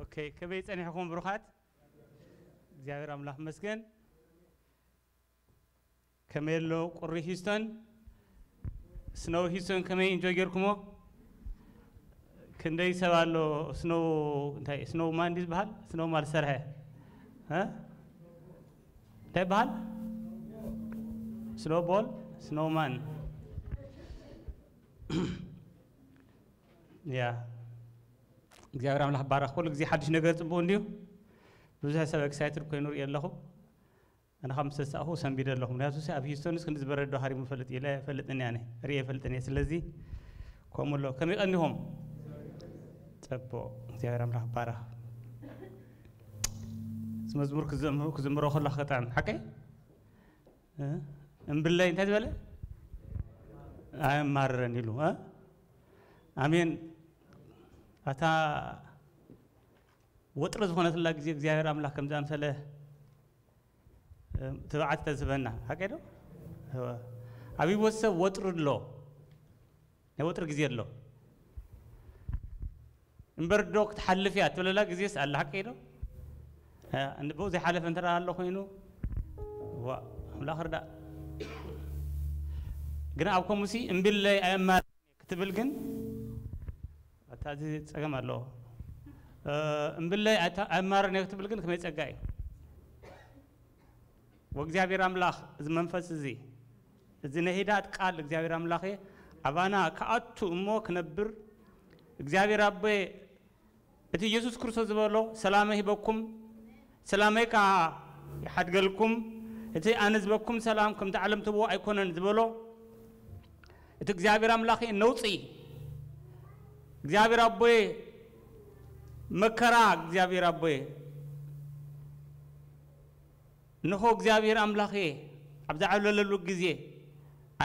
ኦኬ፣ ከመይ ጸኒሕኩም ብሩኻት? እግዚኣብሔር ኣምላኽ መስገን። ከመይ ኣሎ ቁሪ ሂስቶን? ስኖው ሂስቶን ከመይ ኢንጆይ ጌርኩሞ? ክንደይ ሰብ ኣሎ ስኖው፣ እንታይ ስኖው ማን ድዩ ዝበሃል? ስኖው ማል ሰርሐ? እ? እንታይ ይበሃል? ስኖው ቦል? ስኖው ማን? ያ። እግዚኣብሔር ኣምላኽ ባረኽ። ኩሉ ግዜ ሓድሽ ነገር ጽቡቕ እንድዩ። ብዙሕ ሰብ ኤክሳይትድ ኮይኑ ርኢ ኣለኹ። ኣነ ካብ ምስ ተሳእኹ ሰንቢደ ኣለኹ። ምክንያቱ ሲ ኣብ ሂስቶንስ ክንዲ ዝበረዶ ሃሪሙ ፈልጥ ኢለ ኣይፈልጥን እየ፣ ኣነ ርእየ ኣይፈልጥን እየ። ስለዚ ከምኡ ኣሎ። ከመይ ቀኒኹም? ጽቡቕ። እግዚኣብሔር ኣምላኽ ባረኽ። እዚ መዝሙር ክዘምሩ-፣ ክዝምሮ ከለኹ ከጣዕም። ሓቀይ? እ? እምብለይ እንታይ ዝበለ? ኣየማርረን ኢሉ፣ እ? ኣሜን። ኣታ ወጥሪ ዝኾነትላ ግዜ እግዚኣብሔር ኣምላኽ ከምዚ ኣምሰለ፣ እ፣ ትብዓት ተዝህበና። ሓቀይ ዶ? እወ። ኣብ ህይወት ሰብ ወጥሪ ኣሎ። ናይ ወጥሪ ግዜ ኣሎ። እምበር ዶ ክትሓልፍ እያ ትብለላ ግዜስ ኣላ። ሓቀይ ዶ? እ፣ እንደ ብኡ ዘይሓለፈ እንተ ደኣ ኣሎ ኮይኑ፣ ዋ፣ ኣምላኽ ርዳእ። ግን ኣብ ከምኡሲ እምብለይ ኣየማር ክትብል ግን፣ ኣታ እዚ ጸገም ኣለዎ። እ፣ እምብለይ ኣታ-፣ ኣየማርን እየ ክትብል ግን ከመይ ጸጋ እዩ? ወእግዚኣብሔር ኣምላኽ፣ እዚ መንፈስ እዚ፣ እዚ ናይ ህዳት ቃል እግዚኣብሔር ኣምላኸ ኣባና ክኣቱ እሞ ክነብር፣ እግዚኣብሔር ኣቦየ፣ እቲ ኢየሱስ ክርስቶስ ዝበሎ፣ "ሰላመይ ሂበኩም፣ ሰላመይ ከኣ ይሓድገልኩም፣ እቲ ኣነ ዝበኩም ሰላም ከምቲ ዓለም ትህብዎ ኣይኮነን" ዝበሎ፣ እቲ እግዚኣብሔር ኣምላኸ ነውጺ፣ እግዚኣብሔር ኣቦየ፣ መከራ እግዚኣብሔር ኣቦየ፣ እንሆ እግዚኣብሔር ኣምላኸ ኣብ ዝዓብለለሉ ግዜ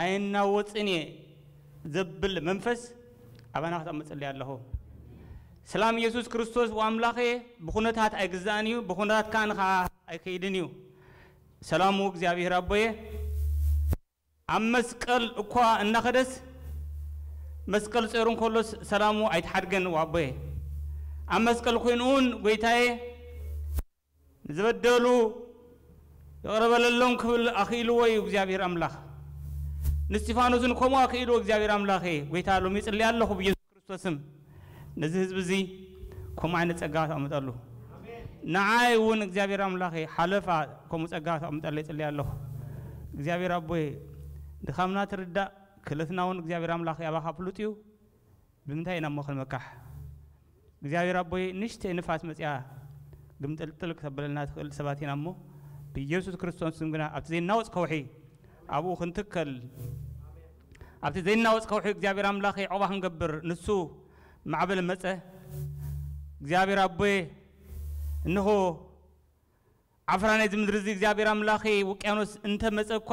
ኣይናወጽን እየ ዘብል መንፈስ ኣባና ክተምጽለይ ኣለኹ። ሰላም ኢየሱስ ክርስቶስ ወኣምላኸ ብኹነታት ኣይግዛእን እዩ፣ ብኹነታት ከኣ ንኻ ኣይከይድን እዩ። ሰላሙ እግዚኣብሔር ኣቦየ ኣብ መስቀል እኳ እናኸደስ መስቀል ጾሩ እንከሎስ ሰላሙ ኣይተሓድገን ወኣቦየ። ኣብ መስቀል ኮይኑ እውን ጎይታየ ንዝበደሉ ይቕረ በለሎም ክብል ኣኽኢልዎ እዩ እግዚኣብሔር ኣምላኽ። ንእስጢፋኖስን ከምኡ ኣኽኢልዎ እግዚኣብሔር ኣምላኸ። ጎይታ ሎሚ ይጽሊ ኣለኹ ብኢየሱስ ክርስቶስ ስም ነዚ ህዝቢ እዚ ከምኡ ዓይነት ጸጋ ተቐምጠሉ። ንዓይ እውን እግዚኣብሔር ኣምላኸ ሓለፋ ከምኡ ጸጋ ተቐምጠለይ ይጽሊ ኣለኹ። እግዚኣብሔር ኣቦይ ድኻምና ትርዳእ፣ ክእለትና እውን እግዚኣብሔር ኣምላኸ ኣባኻ ፍሉጥ እዩ። ብምንታይ ኢና እሞ ክንመካሕ? እግዚኣብሔር ኣቦይ ንእሽተይ ንፋስ መጺኣ ግምጥልጥል ክተብለልና ትኽእል ሰባት ኢና እሞ ብኢየሱስ ክርስቶስ ስም ግና ኣብቲ ዘይናወጽ ከውሒ ኣብኡ ክንትከል፣ ኣብቲ ዘይናወጽ ከውሒ እግዚኣብሔር ኣምላኸ ዑቕባ ክንገብር ንሱ ማዕበል መጸ። እግዚኣብሔር ኣቦየ እንሆ ዓፍራ ናይዚ ምድሪ እዚ እግዚኣብሔር ኣምላኸ ውቅያኖስ እንተ መጸ እኳ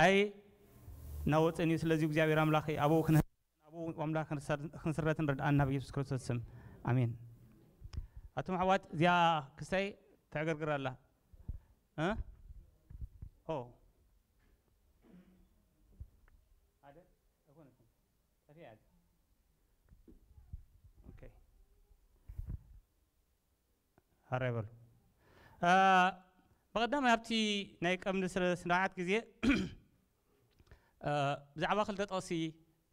ኣይናወጽን እዩ። ስለዚ እግዚኣብሔር ኣምላኸ ኣብኡ ክን-፣ ኣብኡ ኣምላኽ ክንሰር-፣ ክንስረትን ርድኣና ብኢየሱስ ክርስቶስ ስም ኣሜን። ኣቱም ኣሕዋት እዚኣ ክስታይ ተዕገርግር ኣላ። እ? ኦ። ሓደ ኣይኮነትን። ጠፊኣ እያ። ኦኬ። ሃራይ በሉ። እ፣ ብቐዳማይ ኣብቲ ናይ ቀምዲ ስነ-፣ ስርዓት ግዜ፣ እ፣ ብዛዕባ ክልተ ጥቕሲ፣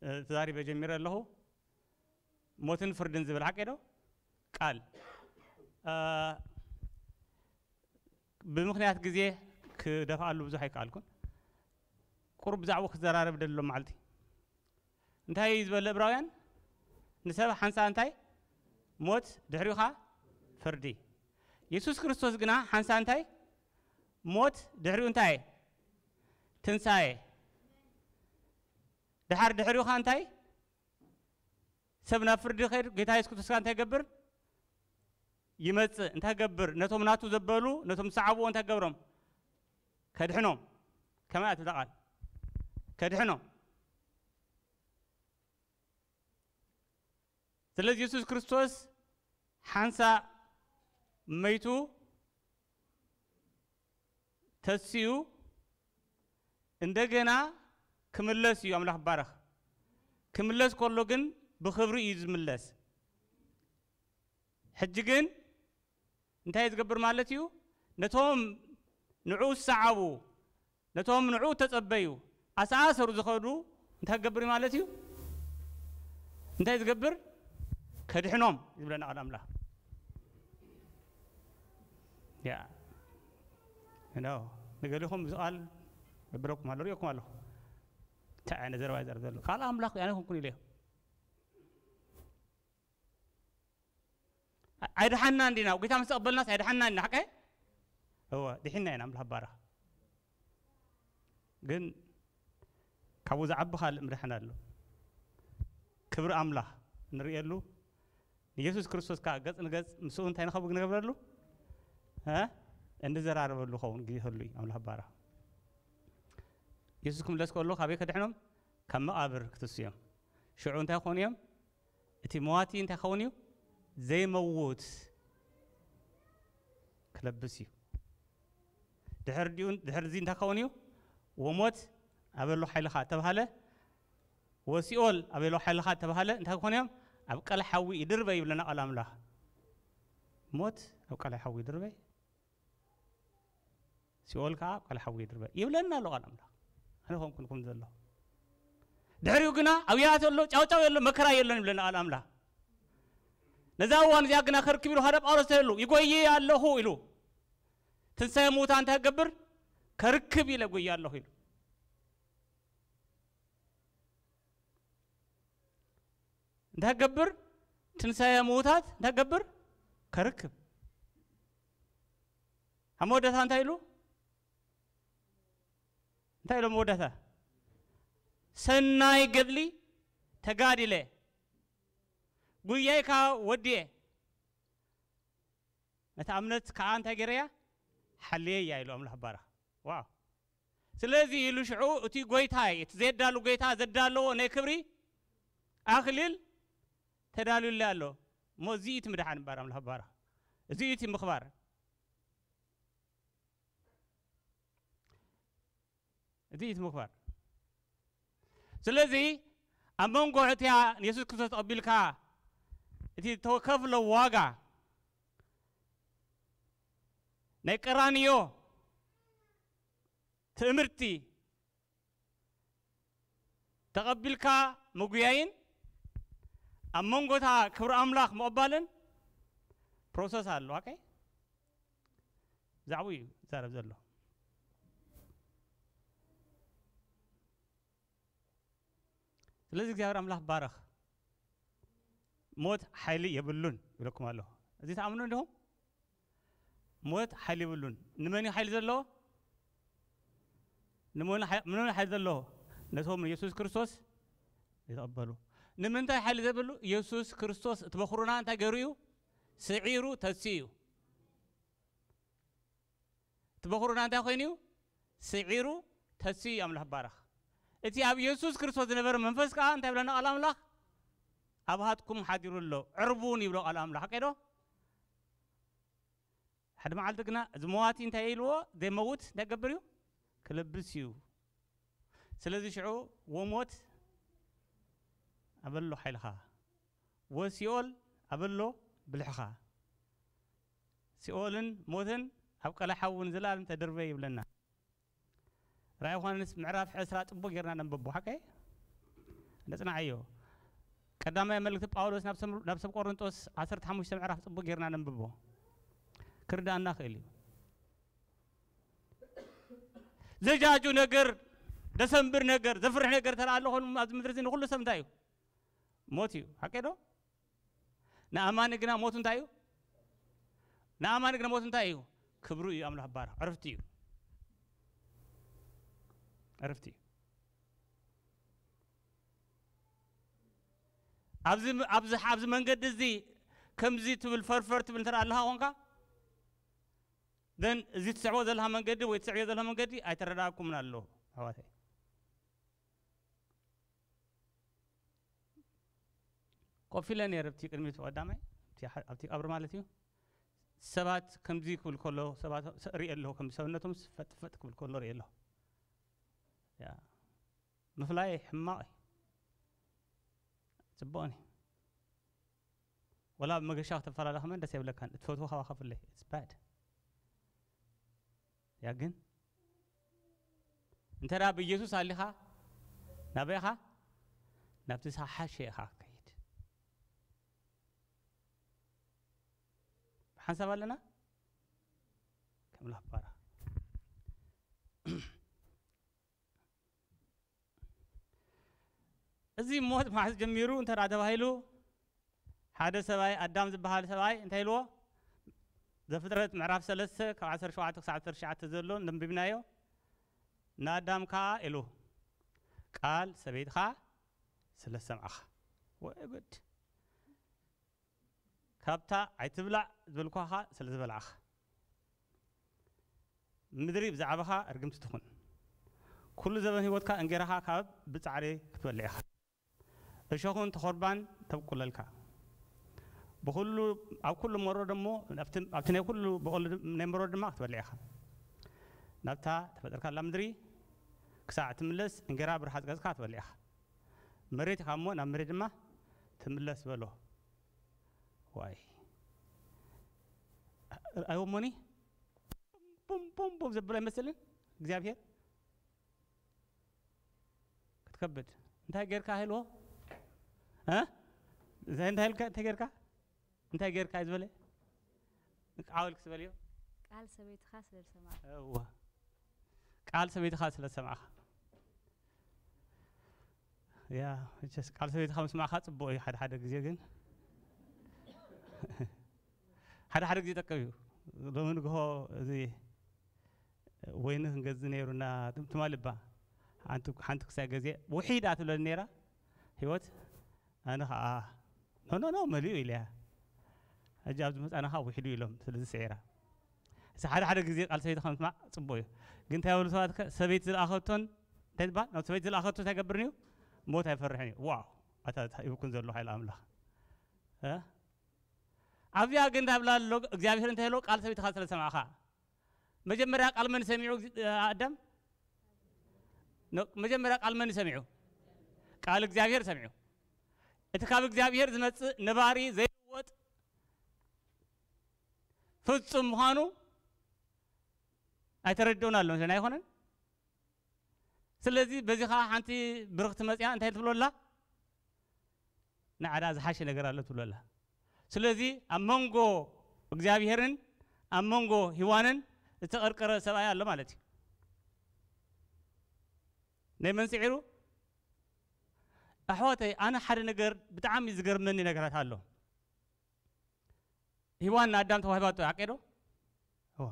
እ፣ ተዛሪበ ጀሚረ ኣለኹ። ሞትን ፍርድን ዝብል ሓቂ ዶ? ቃል፣ እ፣ ብምኽንያት ግዜ ክደፍኣሉ ብዙሕ ኣይከኣልኩን። ቁሩብ ብዛዕባኡ ክዘራረብ ደሎ መዓልቲ። እንታይ እዩ ዝበለ እብራውያን? ንሰብ ሓንሳ እንታይ? ሞት፣ ድሕሪኡ ኸኣ ፍርዲ። የሱስ ክርስቶስ ግና ሓንሳ እንታይ? ሞት፣ ድሕሪኡ እንታይ? ትንሳኤ። ድሓር ድሕሪኡ ኸኣ እንታይ? ሰብ ናብ ፍርዲ ኸይድ፣ ጌታ የሱስ ክርስቶስ ከኣ እንታይ ይገብር? ይመጽእ። እንታይ ይገብር? ነቶም ናቱ ዘበሉ፣ ነቶም ዝሰዓብዎ እንታይ ይገብሮም? ከድሕኖም። ከመይ እያ ትብላ ቃል? ከድሕኖም። ስለዚ የሱስ ክርስቶስ ሓንሳእ መይቱ፣ ተሲኡ፣ እንደገና ክምለስ እዩ። ኣምላኽ ይባረኽ። ክምለስ ከሎ ግን ብኽብሪ እዩ ዝምለስ። ሕጂ ግን እንታይ ዝገብር ማለት እዩ? ነቶም ንዕኡ ዝሰዓቡ፣ ነቶም ንዕኡ ተጸበዩ፣ ኣሰኣሰሩ ዝኸዱ እንታይ ክገብር እዩ ማለት እዩ? እንታይ ዝገብር? ከድሕኖም ይብለና ቃል ኣምላኽ። ያ፣ ኖ፣ ንገሊኹም እዚ ቃል የብረኩም ኣሎ፣ ሪኦኩም ኣለኹ። እንታይ ዓይነት ዘረባ ይዛረብ ዘሎ? ቃል ኣምላኽ ኣነ ኮንኩን ኢለ። ኣይድሓንናን ዲና? ጌታ ምስ ተቐበልናስ ኣይድሓንናን ዲና? ሓቀ? እወ፣ ድሒንና ኢና፣ ኣምላኽ ይባረኽ። ግን ካብኡ ዝዓቢ ካልእ ምድሓን ኣሎ። ክብሪ ኣምላኽ እንርእየሉ፣ ንየሱስ ክርስቶስ ከኣ ገጽ ንገጽ ምስኡ እንታይ ንኸብ-፣ ንገብረሉ? እ? እንዘራረበሉ ኸውን ግዜ ይህሉ እዩ። ኣምላኽ ይባረኽ። የሱስ ክምለስ ከሎ ካበይ ከድሕኖም? ካብ መቓብር ክትስዮም። ሽዑ እንታይ ክኾኑ እዮም? እቲ መዋቲ እንታይ ክኸውን እዩ? ዘይመውት ክለብስ እዩ። ድሕር ዲኡ፣ ድሕር እዚ እንታይ ክኸውን እዩ? ወሞት ኣበሎ ሓይልኻ ተባሃለ፣ ወሲኦል ኣበሎ ሓይልኻ ተባሃለ፣ እንታይ ክኾኑ እዮም? ኣብ ቀል ሓዊ ይድርበ ይብለና ቃል ኣምላኽ። ሞት ኣብ ቀል ሓዊ ይድርበ፣ ሲኦል ከኣ ኣብ ቀል ሓዊ ይድርበ ይብለና ኣሎ ቃል ኣምላኽ። ኣነ ኮንኩንኩም ዘሎ። ድሕሪኡ ግና ኣብያ ዘሎ ጫውጫው የሎ፣ መከራ የሎን ይብለና ቃል ኣምላኽ። ነዛ እዋን እዚኣ ግና ከርክብ ኢሉ ሓደ ጳውሎስ ተሉ ይጎይ ኣለኹ ኢሉ። ትንሳኤ ምዉታን እንታይ ክገብር? ከርክብ ኢለ ጎይ ኣለኹ ኢሉ። እንታይ ክገብር? ትንሳኤ ምዉታት እንታይ ክገብር? ከርክብ። ኣብ መወዳእታ እንታይ ኢሉ? እንታይ ኢሉ ኣብ መወዳእታ? ሰናይ ገድሊ ተጋዲለ፣ ጉያይ ከኣ ወድየ፣ ነታ እምነት ከኣ እንታይ ገይረያ? ሓልየያ ኢሉ ኣምላኽ ይባረኽ። ዋው! ስለዚ ኢሉ ሽዑ እቲ ጎይታይ፣ እቲ ዘየዳሉ ጎይታ ዘዳለዎ ናይ ክብሪ ኣኽሊል ተዳልዩለይ ኣሎ። እሞ እዚ እቲ ምድሓን እምበር ኣምላኽ ይባረኽ። እዚ እቲ ምኽባር። እዚ እዩ እቲ ምኽባር። ስለዚ ኣብ መንጎ እቲኣ ንየሱስ ክርስቶስ ተቐቢልካ እቲ ተከፍሎ ዋጋ ናይ ቀራንዮ ትእምርቲ ተቐቢልካ ምጉያይን ኣብ መንጎታ ክብሪ ኣምላኽ ምቕባልን ፕሮሰስ ኣሎ። ኦኬ፣ ብዛዕባኡ እዩ ዝዛረብ ዘሎ። ስለዚ እግዚኣብሔር ኣምላኽ ባረኽ። ሞት ሓይሊ የብሉን ይብለኩም ኣለኹ። እዚ ተኣምኑ እንዲኹም? ሞት ሓይሊ የብሉን። ንመን እዩ ሓይሊ ዘለዎ? ንመን ሓይ-፣ ንመን ሓይሊ ዘለዎ? ነቶም የሱስ ክርስቶስ ዝተቐበሉ። ንምንታይ ሓይሊ ዘብሉ? የሱስ ክርስቶስ እቲ በኹርና እንታይ ገይሩ እዩ? ስዒሩ ተሲኡ እዩ። እቲ በኹርና እንታይ ኮይኑ እዩ? ስዒሩ ተሲኡ እዩ። ኣምላኽ ባረኽ። እቲ ኣብ የሱስ ክርስቶስ ዝነበረ መንፈስ ከኣ እንታይ ብለና ቃል ኣምላኽ? ኣብሃትኩም ሓዲሩ ኣሎ። ዕርቡን ይብሎ ቃል ኣምላኽ። ሓቀይ ዶ? ሓደ መዓልቲ ግና እዚ መዋቲ እንታይ ኢልዎ? ዘይመውት እንታይ ክገብር እዩ? ክልብስ እዩ። ስለዚ ሽዑ ወሞት ኣበሎ ሓይልኻ፣ ወሲኦል ኣበሎ ብልሕኻ። ሲኦልን ሞትን ኣብ ቀላይ ሓዊ ንዘለኣለም ተድርበ ይብለና። ራእይ ዮሃንስ ምዕራፍ ዕስራ ጽቡቕ ጌርና ነንብቦ፣ ሓቀይ? ነጽንዓዮ። ቀዳማይ መልእክቲ ጳውሎስ ናብ ሰብ፣ ናብ ሰብ ቆሮንጦስ ዓሰርተ ሓሙሽተ ምዕራፍ ጽቡቕ ጌርና ነንብቦ። ክርዳእና ክእል እዩ። ዘጃጁ ነገር፣ ዘሰንብር ነገር፣ ዘፍርሕ ነገር ተራ ኣሎ ኮይኑ ኣብዚ ምድሪ እዚ ንኹሉ ሰብ እንታይ እዩ? ሞት እዩ። ሓቂ ዶ? ንኣማኒ ግና ሞቱ እንታይ እዩ? ንኣማኒ ግና ሞቱ እንታይ እዩ? ክብሩ እዩ። ኣምላኽ ባርኽ። ዕርፍቲ እዩ። ዕርፍቲ እዩ። ኣብዚ፣ ኣብዚ፣ ኣብዚ መንገዲ እዚ ከምዚ ትብል ፈርፈር ትብል እንተ ኣለኻ ኾንካ፣ then እዚ ትስዕቦ ዘለኻ መንገዲ ወይ ትስዕዮ ዘለኻ መንገዲ ኣይተረዳእኩምን ኣሎ ኣሕዋተይ። ኮፍ ኢለ ነይረ ኣብቲ ቅድሚት ቀዳማይ፣ ኣብቲ ሓ-፣ ኣብቲ ቀብሪ ማለት እዩ። ሰባት ከምዚ ክብል ከሎ፣ ሰባት ሪኤ ኣለኹ፣ ከም ሰብነቶም ፈጥ ፈጥ ክብል ከሎ ሪኤ ኣለኹ። ያ፣ ምፍላይ ሕማቕ እዩ። ጽቡቕን እዩ። ወላ ኣብ መገሻ ከተፈላለ ከመን ደስ የብለካን። እትፈትዎ ካባኻ ፍለይ። It's bad። ያ ግን፣ እንተ ደኣ ብኢየሱስ ኣሊኻ፣ ናበይ ኢኻ? ናብቲ ዝሓሸ ኢኻ ከይድ። ብሓንሳብ ኣለና? ከም ላባራ። እዚ ሞት መዓስ ጀሚሩ እንተ ደኣ ተባሂሉ፣ ሓደ ሰብኣይ፣ ኣዳም ዝበሃል ሰብኣይ እንታይ ኢልዎ? ዘፍጥረት ምዕራፍ ሰለስተ ካብ ዓሰርተ ሸውዓተ ክሳብ ዓሰርተ ትሽዓተ ዘሎ ነንቢብናዮ። ንኣዳም ከኣ ኢሉ፣ "ቃል ሰበይትኻ ስለ ዝሰምዓኻ." ወይ ጉድ! "ካብታ ኣይትብላዕ ዝበልኳኻ ስለ ዝበላዕኻ፣ ምድሪ ብዛዕባኻ ርግምቲ ትኹን። ኩሉ ዘበን ህይወትካ እንጌራኻ ካብ ብጻዕሪ ክትበልዕ ኢኻ። እሾኹን ተኾርባን ተብቁለልካ። ብኹሉ፣ ኣብ ኩሉ መሮ ደሞ፣ ኣብቲ፣ ኣብቲ ናይ ኩሉ በቐሉ ድ-፣ ናይ መሮ ድማ ክትበልዕ ኢኻ። ናብታ ተፈጠርካላ ምድሪ ክሳዕ ትምለስ እንጌራ ብርሃጽ ገጽካ ክትበልዕ ኢኻ። መሬት ኢኻ እሞ ናብ መሬት ድማ ትምለስ" በሎ። ዋይ! ኣይወሞኒ? ቡም፣ ቡም፣ ቡም ዘብሎ ኣይመስልን እግዚኣብሔር? ክትከብድ። እንታይ ጌርካ ኢልዎ? እ? እንታይ፣ እንታይ ኢልካ፣ እንታይ ጌርካ? እንታይ ጌርካ እዩ ዝበለ? ዓው ኢልክ ዝበልዮ? ቃል ሰበይትኻ ስለ ዝሰማዕካ። እወ። ቃል ሰበይትኻ ስለ ዝሰማዕኻ። ያ፣ መቸስ ቃል ሰበይትኻ ምስማዕኻ ጽቡቕ እዩ፣ ሓደ ሓደ ግዜ ግን። ሓደ ሓደ ግዜ ይጠቅም እዩ። ሎሚ ንግሆ እዚ ወይኒ ክንገዝእ ነይሩና፣ ትም-፣ ትማሊ እባ ሓንቲ፣ ሓንቲ ክሳይ ገዜ ውሒዳ ትብለኒ ነይራ ህይወት። ኣነ ኸዓ፣ "ኖ፣ ኖ፣ ኖ፣ መሊኡ" ኢለያ። ሕጂ ኣብዚ መጻና ኸዓ ውሒዱ ኢሎም፣ ስለዚ ስዒራ። እዚ ሓደ ሓደ ግዜ ቃል ሰበይቲ ከም ምስማዕ ጽቡቕ እዩ። ግን እንታይ ይብሉ ሰባት ከ፣ ሰበይቲ ዝለኣኸቶን፣ እንታይ ትበሃል? ናብ ሰበይቲ ዝለኣኸቶ እንታይ ይገብርን እዩ? ሞት ኣይፈርሕን እዩ። ዋው! ኣታ፣ ኣታ፣ ይብኩን ዘሎ ሓይሊ ኣምላኽ። እ? ኣብዚኣ ግን እንታይ ብላ ኣሎ? እግዚኣብሔር እንታይ ኢሎ? ቃል ሰበይትኻ ስለ ዝሰማዕኻ። መጀመርያ ቃል መን ሰሚዑ? ኣዳም? ኖ፣ መጀመርያ ቃል መን ሰሚዑ? ቃል እግዚኣብሔር ሰሚዑ። እቲ ካብ እግዚኣብሔር ዝመጽእ ነባሪ ዘይልወጥ ፍጹም ምዃኑ ኣይተረድኡን ኣሎ፣ ኣይኮነን? ስለዚ በዚ ኸዓ ሓንቲ ብርኽቲ መጽያ እንታይ ትብሎ ኣላ? ንዓዳ ዝሓሸ ነገር ኣሎ ትብሎ ኣላ። ስለዚ ኣብ መንጎ እግዚኣብሔርን ኣብ መንጎ ሂዋንን ዝተቐርቀረ ሰብኣይ ኣሎ ማለት እዩ። ናይ መን ስዒሩ? ኣሕዋተይ፣ ኣነ ሓደ ነገር ብጣዕሚ ዝገርመኒ ነገራት ኣሎ። ሂዋን ንኣዳም ተዋሂባቶ፣ ሓቂ ዶ? እዋ።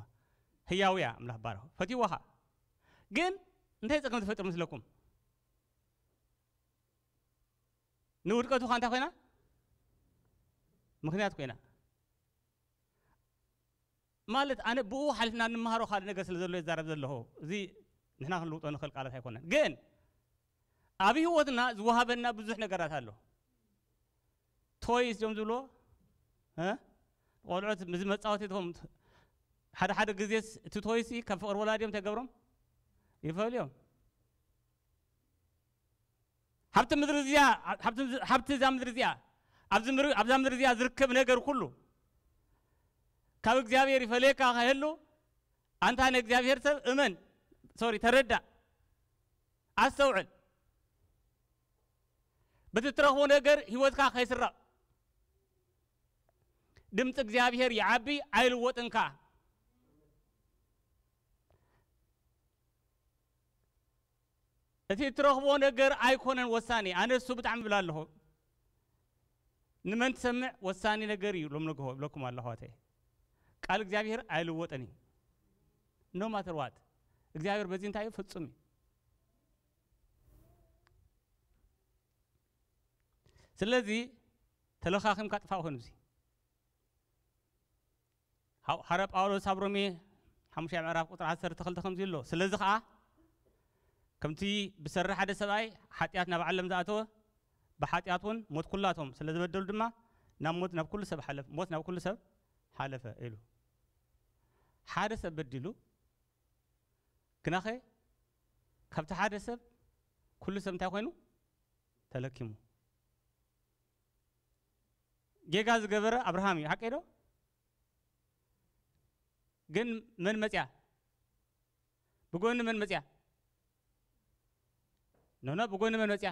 ህያው እያ፣ ኣምላኽ ባርኽ። ፈትይዋ ኸኣ። ግን እንታይ ጸገም ትፈጥር ምስለኩም? ንውድቀቱ ኸኣ እንታይ ኮይና? ምኽንያት ኮይና። ማለት ኣነ ብኡ ሓሊፍና እንመሃሮ ካልእ ነገር ስለ ዘሎ እየ ዝዛረብ ዘለኹ። እዚ ንሕና ክንልውጦ ንኽእል ቃላት ኣይኮነን። ግን ኣብ ህይወትና ዝወሃበና ብዙሕ ነገራት ኣሎ። ቶይስ እዮም ዝብልዎ፣ እ? ቆልዑት ምስ መጻወቲትኩም ሓደ ሓደ ግዜስ እቲ ቶይስ ካብ ፍቕሪ ወላዲኦም እንታይ ገብሮም? ይፈልዮም። ሃብቲ ምድሪ እዚኣ፣ ሃብቲ፣ ሃብቲ እዛ ምድሪ እዚኣ፣ ኣብዚ ምድሪ፣ ኣብዛ ምድሪ እዚኣ ዝርከብ ነገር ኩሉ ካብ እግዚኣብሔር ይፈልየካ ከህሉ፣ ኣንታ ንእግዚኣብሔር ሰብ እመን፣ ሶሪ፣ ተረዳእ፣ ኣስተውዕል። በቲ ትረኽቦ ነገር ህይወትካ ከይስረቕ። ድምፂ እግዚኣብሔር ይዓቢ ኣይልወጥን ከኣ። እቲ እትረኽቦ ነገር ኣይኮነን ወሳኒ። ኣነ እሱ ብጣዕሚ እብል ኣለኹ። ንመን ትሰምዕ ወሳኒ ነገር እዩ። ሎም ንግሆ እብለኩም ኣለኹ ኣሕዋተይ፣ ቃል እግዚኣብሔር ኣይልወጥን እዩ። No matter what እግዚኣብሔር በዚ እንታይ እዩ? ፍጹም እዩ። ስለዚ ተለኻኺምካ ጥፋእ ኮይኑ እዚ ሃው- ሃረ ጳውሎስ ኣብ ሮሜ ሓሙሻይ ምዕራፍ ቁጥሪ ዓሰርተ ክልተ ከምዚ ኣሎ። ስለዚ ኸዓ ከምቲ ብሰሪ ሓደ ሰብኣይ ሓጢኣት ናብ ዓለም ዝኣተወ፣ ብሓጢኣት እውን ሞት ኩላቶም ስለ ዝበደሉ ድማ ናብ ሞት ናብ ኩሉ ሰብ ሓለፈ፣ ሞት ናብ ኩሉ ሰብ ሓለፈ ኢሉ። ሓደ ሰብ በዲሉ ግናኸ ካብቲ ሓደ ሰብ ኩሉ ሰብ እንታይ ኮይኑ ተለኪሙ? ጌጋ ዝገበረ ኣብርሃም እዩ። ሓቀይ ዶ? ግን መን መፅያ? ብጎኒ መን መፅያ? ኖኖ፣ ብጎኒ መን መፅያ?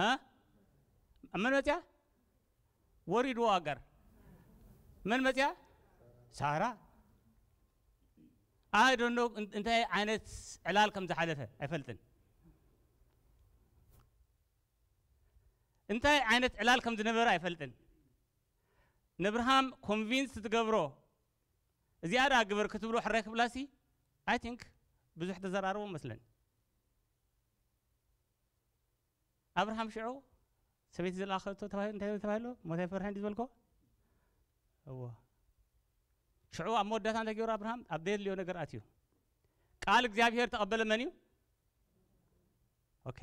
እ? መን መፅያ? ወሪድዎ ኣጋር። መን መፅያ? ሳራ። I don't know እን- እንታይ ዓይነት ዕላል ከም ዝሓለፈ ኣይፈልጥን። እንታይ ዓይነት ዕላል ከም ዝነበረ ኣይፈልጥን። ንኣብርሃም ኮንቪንስ ትገብሮ፣ እዚኣ ደኣ ግበር ክትብሎ ሕራይ ክብላሲ፣ I think ብዙሕ ተዘራርቦ መስለኒ። ኣብርሃም ሽዑ ሰበይቲ ዝለኣኸቶ ተባሂሉ እንታይ ተባሂሉ? ሞት ኣይፈርሕን ድዩ ዝበልኮ? እዎ። ሽዑ ኣብ መወዳእታ እንታይ ገይሩ ኣብርሃም? ኣብ ዘየድልዮ ነገር ኣትዩ። ቃል እግዚኣብሔር ተቐበለ መን እዩ? ኦኬ።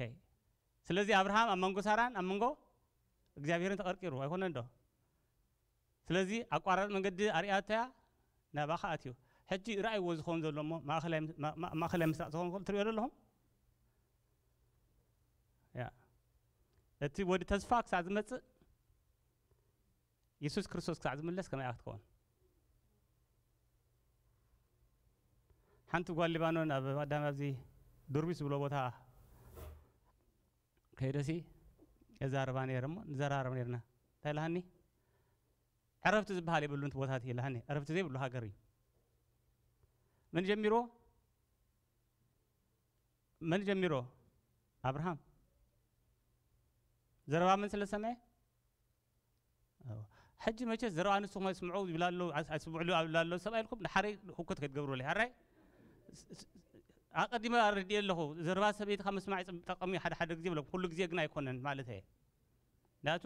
ስለዚ ኣብርሃም ኣብ መንጎ ሳራን ኣብ መንጎ እግዚኣብሔርን ተቐርቂሩ ኣይኮነን ዶ? ስለዚ ኣቋራጭ መንገዲ ኣርኣያቶ እያ፣ ናባኻ ኣትዩ። ሕጂ ርኣይዎ ዝኸውን ዘሎ እሞ ማእኸላይ ምስ- ማ- ማ- ማእኸላይ ምስራቕ ዝኸውን ከሎ ትሪኦ ዘለኹም? ያ። እቲ ወዲ ተስፋ ክሳዕ ዝመጽእ የሱስ ክርስቶስ ክሳዕ ዝምለስ ከመይ ክትከውን? ሓንቲ ጓል ሊባኖን ኣብ ኣዳም ኣብዚ ዱርቢስ ዝብሎ ቦታ ከይደሲ የዛርባ ነይረ እሞ ንዘራረብ ነርና። እንታይ ኢላሃኒ? ዕረፍቲ ዝበሃል የብሉን እቲ ቦታት ኢላሃኒ። ዕረፍቲ ዘይብሉ ሃገር እዩ። መን ጀሚሮ? መን ጀሚሮ? ኣብርሃም። ዘረባ መን ስለ ሰምዐ? ሕጂ መቸ ዘረባ ንስኹም ኣይስምዑ ይብላ ኣሎ፣ ኣይስምዑ ይብላ ኣሎ፣ ሰብኣይ ኢልኩም ንሓረይ ህውከት ከይትገብሩለይ። ሓራይ ኣቐዲመ ኣረድኤ ኣለኹ። ዘረባ ሰበይትኻ ምስማዕ ይጽብ- ጠቐሚ ሓደ ሓደ ግዜ ብሎም፣ ኩሉ ግዜ ግን ኣይኮነን ማለት እየ። ናቱ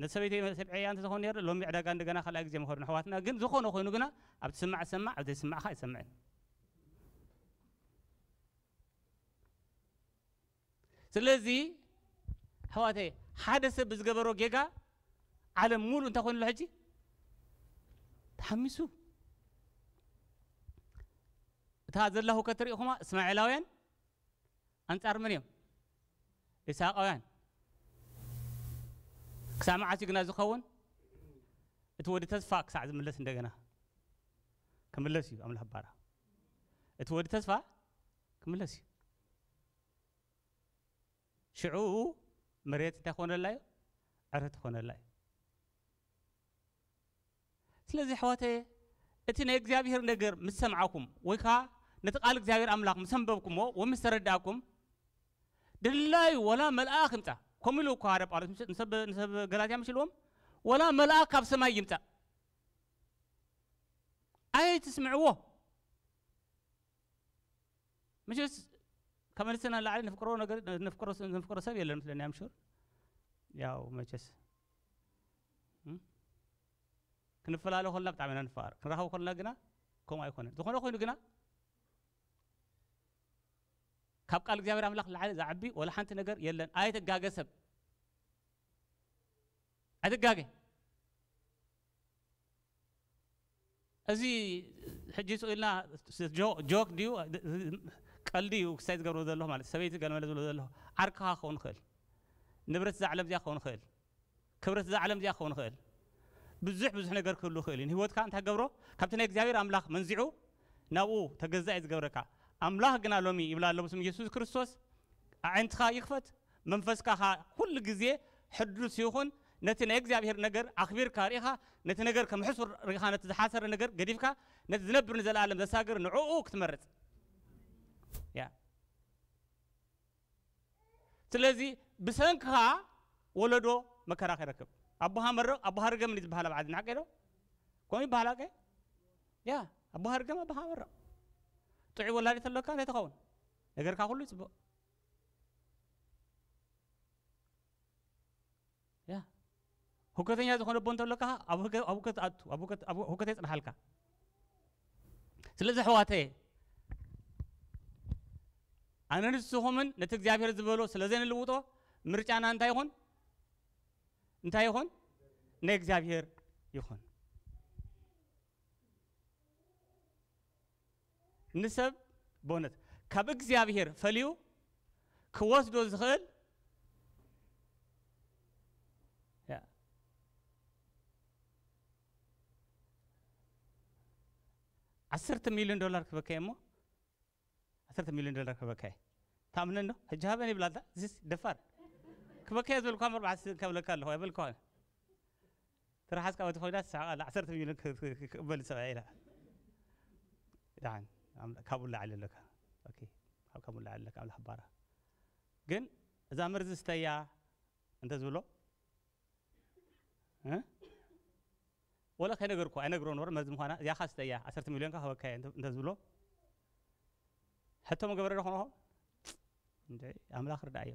ንሰበይተይ ሰብዐያ እንተዝኾን ነይሩ ሎሚ ዕዳጋ እንደገና ካልኣይ ግዜ ምኸድን ኣሕዋትና። ግን ዝኾነ ኮይኑ ግና ኣብ ትስማዕ ሰማዕ፣ ኣብ ዘይስማዕኻ ኣይሰምዕን። ስለዚ ኣሕዋተይ ሓደ ሰብ ብዝገበሮ ጌጋ ዓለም ሙሉ እንታይ ኮይኑ ኣሎ ሕጂ? ተሓሚሱ። እታ ዘላ ሁከት ትሪኢኹማ እስማኤላውያን ኣንጻር መን እዮም? ኢሳቃውያን። ክሳብ መዓስ እዩ ግና ዝኸውን? እቲ ወዲ ተስፋ ክሳዕ ዝምለስ እንደገና ክምለስ እዩ ኣምላኽ ባራ። እቲ ወዲ ተስፋ ክምለስ እዩ። ሽዑ መሬት እንታይ ክኾነላ እዩ? ዕረት ክኾነላ እዩ። ስለዚ ኣሕዋተየ እቲ ናይ እግዚኣብሔር ነገር ምስ ሰምዓኩም ወይ ከዓ ነቲ ቃል እግዚኣብሔር ኣምላኽ ምስ ኣንበብኩሞ ወይ ምስ ተረዳእኩም ድላዩ ወላ መልኣኽ ይምፃ። ከምኡ ኢሉ እኮ ሓደ ጳውሎስ ምስ- ንሰብ ንሰብ ገላትያ ምስ ኢልዎም ወላ መልኣኽ ካብ ሰማይ ይምፃ ኣይትስምዕዎ። መቸስ ካብ መልስና ንላዕሊ ንፍቅሮ ነገር ንፍቅሮ ንፍቅሮ ሰብ የለን ምስለኒ ኣምሹር። ያው መቸስ እም? ክንፈላለ ከልና ብጣዕሚ ኢና ንፋቐር፣ ክንራኸብ ከልና ግና ከምኡ ኣይኮነን። ዝኾነ ኮይኑ ግና ካብ ቃል እግዚኣብሔር ኣምላኽ ንላዕሊ ዝዓቢ ወላ ሓንቲ ነገር የለን። ኣይትጋገ ሰብ ኣይትጋገ። እዚ ሕጂ ስቕ ኢልና ጆ- ጆክ ድዩ ቀልዲ እዩ ክሳይ ዝገብሮ ዘለኹ ማለት ሰበይቲ ገለመለ ዝብሎ ዘለኹ ዓርክኻ ክኸውን ይኽእል፣ ንብረት እዛ ዓለም እዚኣ ክኸውን ይኽእል፣ ክብረት እዛ ዓለም እዚኣ ክኸውን ይኽእል፣ ብዙሕ ብዙሕ ነገር ክህሉ ይኽእል እዩ። ንህይወትካ እንታይ ገብሮ? ካብቲ ናይ እግዚኣብሔር ኣምላኽ መንዚዑ ናብኡ ተገዛኢ ዝገብረካ ኣምላኽ ግና ሎሚ ይብላ ኣሎ ብስም ኢየሱስ ክርስቶስ ኣዒንትኻ ይኽፈት፣ መንፈስካ ኸኣ ኩሉ ግዜ ሕዱስ ይኹን። ነቲ ናይ እግዚኣብሔር ነገር ኣኽቢርካ ርኢኻ፣ ነቲ ነገር ከም ሕሱር ርኢኻ፣ ነቲ ዝሓሰረ ነገር ገዲፍካ፣ ነቲ ዝነብር ንዘለኣለም ዘሳግር ንዕኡ ክትመርጽ። ያ። ስለዚ ብሰንክኻ ወለዶ መከራ ከይረክብ። ኣቦኻ መረቕ፣ ኣቦኻ ርገም እዩ ዝበሃል ኣብ ዓድና፣ ሓቀይ ዶ? ከምኡ ይበሃል፣ ሓቀይ? ያ፣ ኣቦኻ ርገም፣ ኣቦኻ መረቕ። ጥዑይ ወላዲት ኣለካ፣ እንታይ ትኸውን? ነገርካ ኩሉ ይጽብቕ። ያ። ሁከተኛ ዝኾነ ኣቦ እንተለካ፣ ኣብ ሁከ-፣ ኣብ ሁከት ኣቱ፣ ኣብ ሁከት፣ ኣብ ሁከት የጽንሓልካ። ስለዚ ኣሕዋተየ፣ ኣነ ንስኹምን ነቲ እግዚኣብሔር ዝበሎ ስለ ዘይንልውጦ፣ ምርጫና እንታይ ይኹን? እንታይ ይኹን? ናይ እግዚኣብሔር ይኹን። ንሰብ ብእውነት ካብ እግዚኣብሔር ፈልዩ ክወስዶ ዝኽእል፣ ያ፣ ዓሰርተ ሚልዮን ዶላር ክበካ እየ እሞ፣ ዓሰርተ ሚልዮን ዶላር ክበካ እየ። ትኣምነኒ ዶ? ሕጂ ሃበኒ ይብላ ኣላ። እዚስ ደፋር። ክበካ እየ ዝበልኳ እምበር፣ ብዓስ ከብለካ ኣለኹ ኣይበልኳን። ትርሓስ ካብ እቲ ኮይና ትስሕቕ ኣላ። ዓሰርተ ሚልዮን ክ-፣ ክ-፣ ክ-፣ ክቕበል ሰብኣይ ኢላ። ደሓን፣ ኣም-፣ ካብኡ ላዕሊ ኣለካ። ኦኬ፣ ካብ፣ ካብኡ ላዕሊ ኣለካ፣ ኣምላኽ ባራ። ግን እዛ መርዚ ስተያ እንተ ዝብሎ፣ እ? ወላ ከይነገርኩ፣ ኣይነግሮን ወረ መርዚ ምዃና፣ እዚኣ ኸኣ ስተያ፣ ዓሰርተ ሚልዮን ከ ክበካ እየ እንተ፣ እንተ ዝብሎ፣ ሕቶ ምገበረ ዶ ኾንኹ? እንደ ኣምላኽ ርዳእዮ።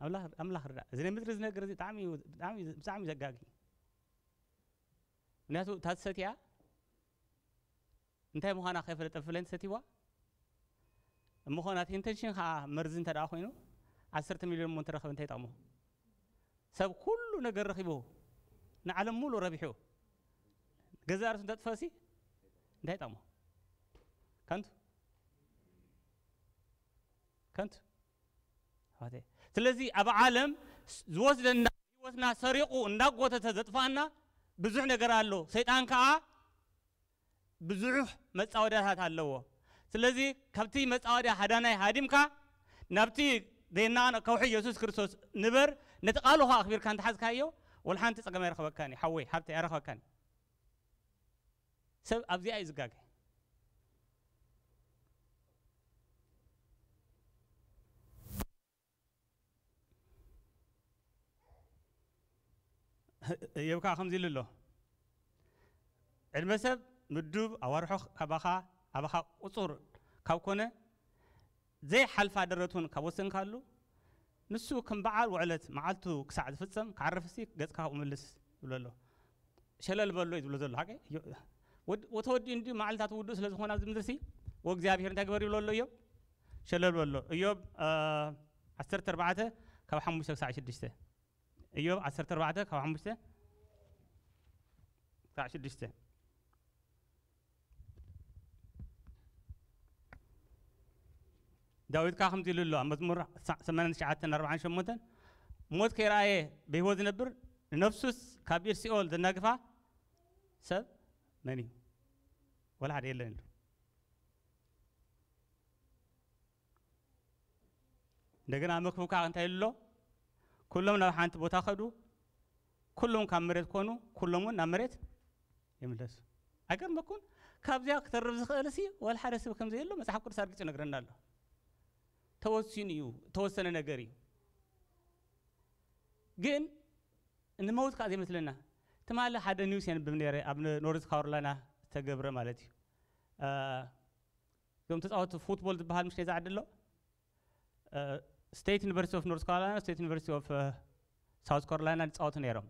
ኣምላኽ፣ ኣምላኽ ርዳእ። እዚ ናይ ምድሪ ዝነገር እዚ ብጣዕሚ እዩ፣ ብጣዕሚ እዩ፣ ብጣዕሚ እዩ ዘጋጊ። ምክንያቱ እታ ትሰትያ እንታይ ምዃና ከይፈለጠ ብፍላይ እንተሰትይዋ፣ እሞ ኾ ናቲ ኢንተንሽን ኸዓ መርዚ እንተ ደኣ ኮይኑ፣ ዓሰርተ ሚልዮን እሞ እንተረኸበ እንታይ ይጠቕሞ? ሰብ ኩሉ ነገር ረኺቡ፣ ንዓለም ሙሉ ረቢሑ፣ ገዛእ ርእሱ እንተጥፈእሲ እንታይ ይጠቕሞ? ከንቱ፣ ከንቱ። ኣሕዋተይ፣ ስለዚ ኣብ ዓለም ስ-፣ ዝወስደና፣ ህይወትና ሰሪቑ እናጎተተ ዘጥፍኣና ብዙሕ ነገር ኣሎ። ሰይጣን ከኣ ብዙሕ መጻወድያታት ኣለዎ። ስለዚ ካብቲ መጻወድያ ሃዳናይ ሃዲምካ ናብቲ ዘይናቕ ከውሒ የሱስ ክርስቶስ ንበር፣ ነቲ ቃሉ ከኣ ኣኽቢርካ እንተሓዝካዮ፣ ወላ ሓንቲ ጸገም ኣይረኸበካን እዩ። ሓወይ፣ ሓብተይ፣ ኣይረኸበካን እዩ። ሰብ ኣብዚኣ እዩ ዝጋገ። እዮብ ከኣ ከምዚ ኢሉ ኣሎ፣ ዕድመ ሰብ ምዱብ ኣዋርሖ ካባኻ፣ ኣባኻ ቁጹር ካብ ኮነ፣ ዘይሓልፋ ደረት እውን ካብ ወሰንካሉ፣ ንሱ ከም በዓል ውዕለት መዓልቱ ክሳዕ ዝፍጸም ክዓርፍሲ ገጽካ ካብኡ ምልስ ይብሎ ኣሎ። ሸለል በሎ እዩ ዝብሎ ዘሎ። ሓቀይ? እዮ-፣ ወድ-፣ ወተወዲኡ እንድዩ መዓልታት ውዱእ ስለ ዝኾነ ኣብዚ ምድርሲ፣ ወእግዚኣብሔር እንታይ ግበር ይብሎ ኣሎ እዮብ? ሸለል በሎ። እዮብ፣ እ፣ ዓሰርተ ኣርባዕተ ካብ ሓሙሽተ ክሳዕ ሽዱሽተ። እዮብ ዓሰርተ ኣርባዕተ ካብ ሓሙሽተ ክሳዕ ሽዱሽተ። ዳዊት ከኣ ከምዚ ኢሉ ኣሎ ኣብ መዝሙር ሳ-፣ ሰማንያን ትሽዓተን ኣርባዓን ሸሞንተን፣ "ሞት ከይረኣየ ብህይወት ዝነብር፣ ንነፍሱስ ካብ ቤት ሲኦል ዘናግፋ ሰብ መን እዩ? ወላ ሓደ የለን" ኢሉ። እንደገና መክብብ ከኣ እንታይ ኢሉ ኣሎ? "ኩሎም ናብ ሓንቲ ቦታ ከዱ፣ ኩሎም ካብ መሬት ኮኑ፣ ኩሎም እውን ናብ መሬት ይምለሱ።" ኣይገርመኩን? ካብዚኣ ክተርፍ ዝኽእል ሲ ወላ ሓደ ሰብ ከም ዘየሎ መጽሓፍ ቅዱስ ኣርጊጹ ይነግረና ኣሎ። ተወሲኑ እዩ፣ ተወሰነ ነገር እዩ። ግን ንመውት ከኣ ዘይመስለና። ትማሊ ሓደ ኒውስ የንብብ ነይረ፣ ኣብ ኖርዝ ካሮላይና ዝተገብረ ማለት እዩ። እ፣ እዞም ተጻወትቲ ፉትቦል ዝበሃል ምሽ ነዛ ዓዲ ኣሎ? እ፣ ስቴት ዩኒቨርሲቲ ኦፍ ኖርዝ ካሮላይና፣ ስቴት ዩኒቨርሲቲ ኦፍ፣ እ፣ ሳውዝ ካሮላይና ይጻወቱ ነይሮም።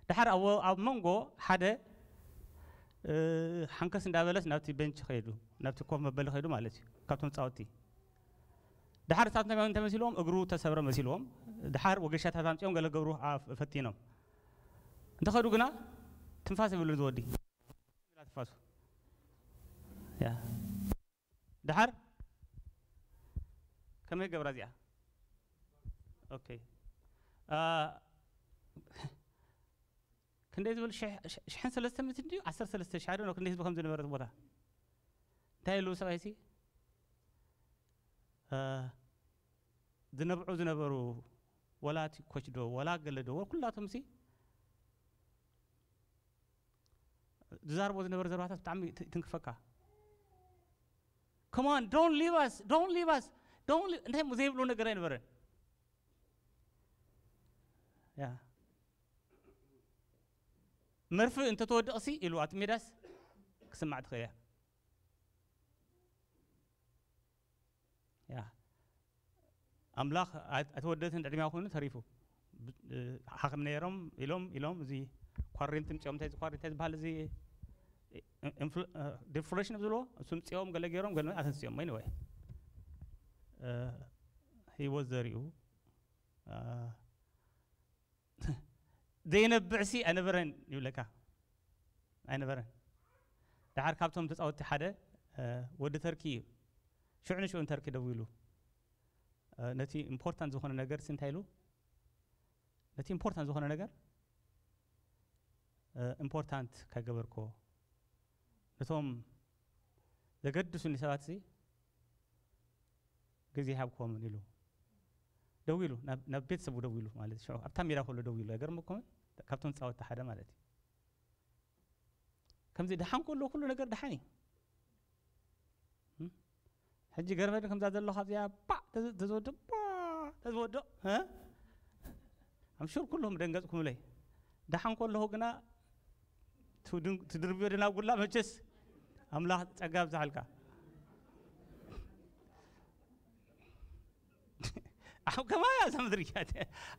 ድሓር ኣብ፣ ኣብ መንጎ ሓደ፣ እ፣ ሓንከስ እንዳበለስ ናብቲ ቤንች ኸይዱ፣ ናብቲ ኮፍ መበሊ ኸይዱ ማለት እዩ፣ ካብቶም ተጻወትቲ። ድሓር እሳት እንታይ ተመሲልዎም፣ እግሩ ተሰብረ መሲልዎም። ድሓር ወገሻታት ኣምጺኦም ገለ ገብሩ ኣፍ-፣ ፈቲኖም። እንተኸዱ ግና ትንፋስ የብሉን ዝወዲ። ትንፋሱ። ያ። ድሓር ከመይ ገብራ እዚኣ? ኦኬ። አ፣ ክንደይ ዝብል ሽሕ-፣ ሽሕ-፣ ሽሕን ሰለስተ ሚእትን ድዩ? ዓሰርተ ሰለስተ ሽሕ፣ I don't know፣ ክንደይ ህዝቢ ከም ዝነበረ እቲ ቦታ። እንታይ ኢሉ ሰብኣይሲ? እ፣ ዝነብዑ ዝነበሩ፣ ወላ እቲ ኮች ዶ፣ ወላ ገለ ዶ፣ ኩላቶም ሲ ዝዛርቦ ዝነበረ ዘረባታት ብጣዕሚ ት-፣ ትንክፈካ። Come on, don't leave us, don't leave us, don't leave፣ እንታይ እሞ ዘይብሉ ነገር ኣይነበረን። ያ። መርፍእ እንተተወድቕሲ ኢሉ ኣብቲ ሜዳስ ክስማዕ ትኽእል እያ። ያ። ኣምላኽ ኣት-፣ ኣተወደትን ዕድሚያ ኮይኑ ተሪፉ። ብ-፣ እ፣ ሓኽም ነይሮም ኢሎም፣ ኢሎም፣ እዚ ኳሬንት ምጽኦም፣ እንታይ እዚ ኳሬንት ዝበሃል እዚ፣ እ፣ ኢንፍሉ-፣ እ፣ ዲፍሌሽን ዝብልዎ፣ እሱ ምጽኦም ገለ ገይሮም፣ ገለ ኣተንስኦም፣ ወይ ወይ። እ፣ ህይወት ዘሪኡ፣ እ፣ ዘይነብዕሲ ኣይነበረን ይብለካ። ኣይነበረን። ደሓር ካብቶም ተጻወትቲ ሓደ፣ እ፣ ወዲ ተርኪ እዩ። ሽዑ ንሽዑ ንተርኪ ደዊሉ፣ እ፣ ነቲ ኢምፖርታንት ዝኾነ ነገር ሲ እንታይ ኢሉ? ነቲ ኢምፖርታንት ዝኾነ ነገር፣ እ፣ ኢምፖርታንት ከይገበርክዎ፣ ነቶም ዘገድሱኒ ሰባት ሲ ግዜ ሃብክዎምን ኢሉ ደዊሉ፣ ናብ፣ ናብ ቤተሰቡ ደዊሉ ማለት ሽዑ ኣብታ ሜዳ ከሎ ደዊሉ፣ ኣይገርመኩምን? ካብቶም ተጻወትቲ ሓደ ማለት እዩ። ከምዚ ደሓን ከሎ ኩሉ ነገር ደሓን እዩ። እም? ሕጂ ገርመድ ከምዛ ዘለኹ ኣብዚኣ ባዕ ተዝ-፣ ተዝወድቕ፣ ባዕ ተዝወድቕ፣ እ? I'm sure ኩልኹም ደንገጽኩምለይ። ደሓን ከለኹ ግና ትድን-፣ ትድርብዮ ደናጉላ መቸስ ኣምላኽ ጸጋ ኣብዝሓልካ። ኣብ ከማያ እዛ ምድሪ እያ።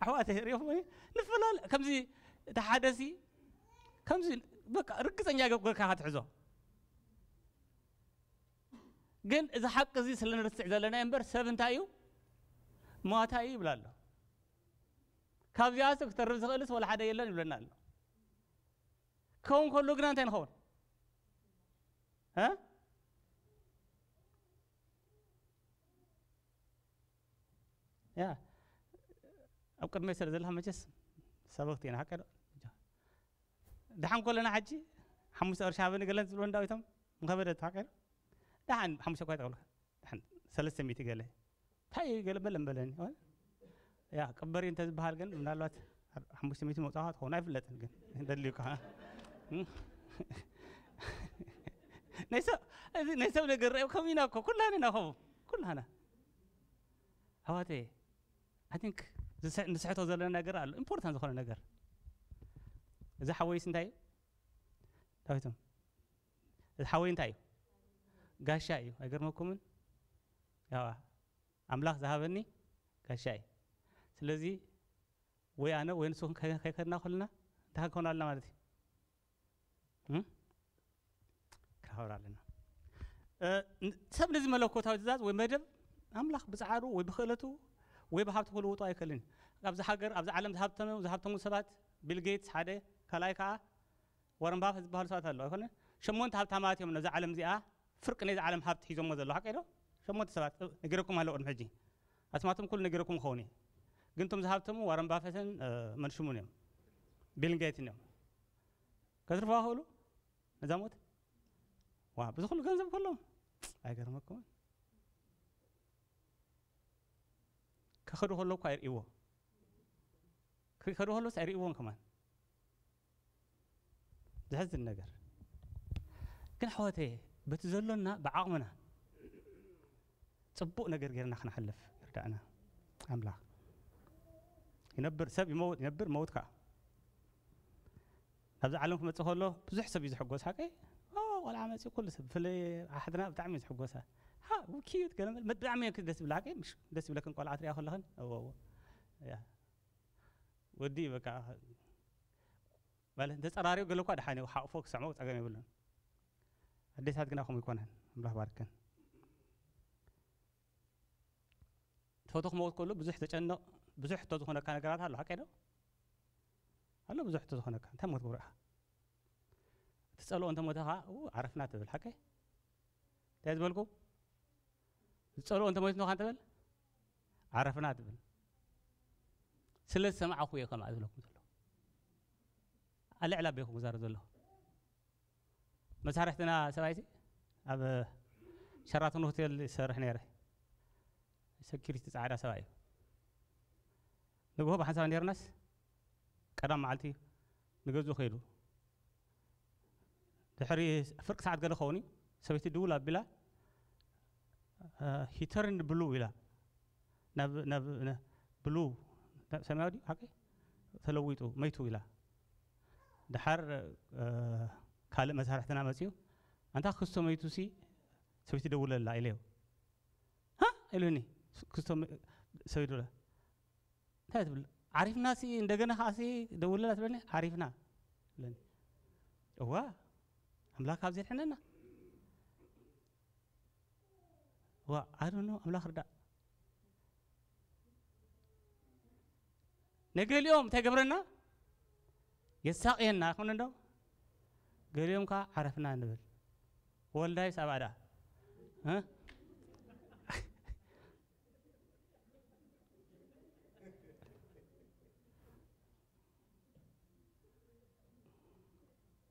ኣሕዋተይ ሪኹም ወይ? ንፈላለ ከምዚ እቲ ሓደሲ ከምዚ በቃ ርግጸኛ ገብርካ ክትሕዞ። ግን እዚ ሓቂ እዚ ስለ ንርስዕ ዘለና እምበር ሰብ እንታይ እዩ? ሟታ እዩ ይብላ ኣሎ። ካብዚኣስ ክተርፍ ዝኽእልስ ወላ ሓደ የለን ይብለና ኣሎ። ክኸውን ከሎ ግና እንታይ ንኸውን? እ? ያ፣ ኣብ ቅድመይ ስለ ዘለኻ መቸስ ሰበኽቲ ኢና፣ ሓቀ ዶ? ደሓን ከለና ሕጂ ሓሙሽተ ቅርሺ ሃበኒ ገለን ዝብሎ እንዳዊቶም ምኸበደት፣ ሓቀ ዶ? ደሓን ሓሙሽተ እኳ ይጠቕልካ። ደሓን ሰለስተ ሚእቲ ገለ። እንታይ እዩ ገለ በለን በለኒ። ያ፣ ቅበሪ እንተ ዝበሃል ግን ምናልባት ሓሙሽተ ሚእቲ መውጻእካ ትኸውን ኣይፍለጥን ግን ደልዩካ። ናይ ሰብ፣ እዚ ናይ ሰብ ነገር ርኣዩ ከም ኢና እኮ ኩላህና ኢና ከምኡ። ኩላህና። ኣሕዋተይ፣ I think ዝስሕ-፣ ንስሕቶ ዘለና ነገር ኣሎ። ኢምፖርታንት ዝኾነ ነገር። እዚ ሓወይስ እንታይ እዩ? ዳዊቶም። እዚ ሓወይ እንታይ እዩ? ጋሻ እዩ። ኣይገርመኩምን? ያዋ፣ ኣምላኽ ዝሃበኒ ጋሻ እዩ። ስለዚ ወይ ኣነ ወይ ንስኹም ከ-፣ ከይከድና ከለና እንታይ ክንከውን ኣለና ማለት እዩ? እም? ክረኸብር ኣለና። እ፣ ን-፣ ሰብ ነዚ መለኮታዊ ትእዛዝ ወይ መደብ ኣምላኽ ብጻዕሩ ወይ ብኽእለቱ ወይ ብሃብቱ ክልውጦ ኣይክእልን እዩ። ኣብዚ ሃገር፣ ኣብዚ ዓለም ዝሃብተሙ፣ ዝሃብተሙ ሰባት፣ ቢል ጌትስ ሓደ፣ ካልኣይ ከኣ ዋረን ባፈት ዝበሃሉ ሰባት ኣለዉ። ኣይኮነ? ሸሞንተ ሃብታማት እዮም ነዛ ዓለም እዚኣ፣ ፍርቂ ናይዛ ዓለም ሃብቲ ሒዞሞ ዘለዉ። ሓቀይ ዶ? ሸሞንተ ሰባት፣ እ፣ ነጊረኩም ኣለዉ ቅድሚ ሕጂ። ኣስማቶም ኩሉ ነጊረኩም ክኸውን እየ። ግን እቶም ዝሃብተሙ ዋረን ባፈትን፣ እ፣ መን ሽሙን እዮም። ቢል ጌትን እዮም። ከትርፍዋ ክእሉ? ነዛ ሞት? ዋ፣ በዚ ኩሉ ገንዘብ ከለዎም? ኣይገርመኩምን? ክኸዱ ከለዉ እኳ ኣይርእይዎ። ክኸዱ ከለዉስ ኣይርእይዎን ከማን። ዘሕዝን ነገር። ግን ኣሕዋተየ፣ በቲ ዘሎና ብዓቕምና ጽቡቕ ነገር ጌርና ክንሓልፍ ይርዳእና ኣምላኽ። ይነብር፣ ሰብ ይመውት፣ ይነብር፣ መውት ከኣ። ናብዚ ዓለም ክመጽእ ከሎ ብዙሕ ሰብ እዩ ዝሕጎስ፣ ሓቀይ? ኦ፣ ቆልዓ መጺኡ ኩሉ ሰብ፣ ብፍላይ ኣሓትና ብጣዕሚ እዩ ዝሕጎሳ። ሃ፣ ኪዩት ገለ መለ፣ ብጣዕሚ እዩ ደስ ዝብላ፣ ሓቀይ? ምሽ ደስ ይብለክን ቆልዓ ትሪኣ ከለኽን? እወ፣ እወ። ያ። ወዲ በቃ፣ ማለት እንተጸራርዩ ገለ እኳ ደሓን እዩ፣ ሓቕፎ ክስዕሞ ጸገም የብሉን። ኣዴታት ግና ከምኡ ይኮነን። ኣምላኽ ባርከን። ትፈትዎ ክመውት ከሎ ብዙሕ ተጨንቕ፣ ብዙሕ ሕቶ ዝኾነካ ነገራት ኣሎ፣ ሓቀይ ዶ? ኣሎ ብዙሕ ሕቶ ዝኾነካ። እንታይ ሞት ብሩኻ? እቲ ጸልኦ እንተ ሞተ ኸኣ፣ ኡ፣ ዓረፍና ትብል፣ ሓቀይ? እንታይ ዝበልኩ? ዝጸልኦ እንተ ሞይትኖ ኸኣ እንተ በል፣ ዓረፍና ትብል። ስለ ዝሰማዕኹ እየ ከምኣ ዝብለኩም ዘለኹ። ኣልዕል ኣቢኹም ክዛረብ ዘለኹ። መሳርሕትና ሰብኣይሲ ኣብ ሸራተን ሆቴል ይሰርሕ ነይረ። ሰኪሪቲ ጻዕዳ ሰብኣይ እዩ። ንግሆ ብሓንሳብ ነርናስ ቀዳም መዓልቲ ንገዝኡ ከይዱ። ድሕሪ ፍርቂ ሰዓት ገለ ኸውን እዩ፣ ሰበይቲ ድውል ኣቢላ፣ ሂተርን ብሉ ኢላ፣ ናብ ናብ ብሉ፣ ሰማያዊ ድዩ ሓቂ ተለዊጡ መይቱ ኢላ። ድሓር ካልእ መሳርሕትና መፅኡ፣ ኣንታ ክስቶ መይቱ ሲ ሰበይቲ ደውለላ ኢለዮ። ሃ ኢሉኒ። ክስቶ ሰበይቲ ደውላ፣ እንታይ ትብል? ዓሪፍና ሲ እንደገና ከዓ ሲ ደውለላ ትብለኒ። ዓሪፍና ትብለኒ። እዋ ኣምላኽ ካብ ዘድሕነና። ዋ ኣዶኖ ኣምላኽ ርዳእ። ነገሊኦም እንታይ ገብረና? የሳቕየና ይኾነ እንዶ። ገሊኦም ከዓ ዓረፍና ንብል። ወልዳይ ሳባዳ። እ?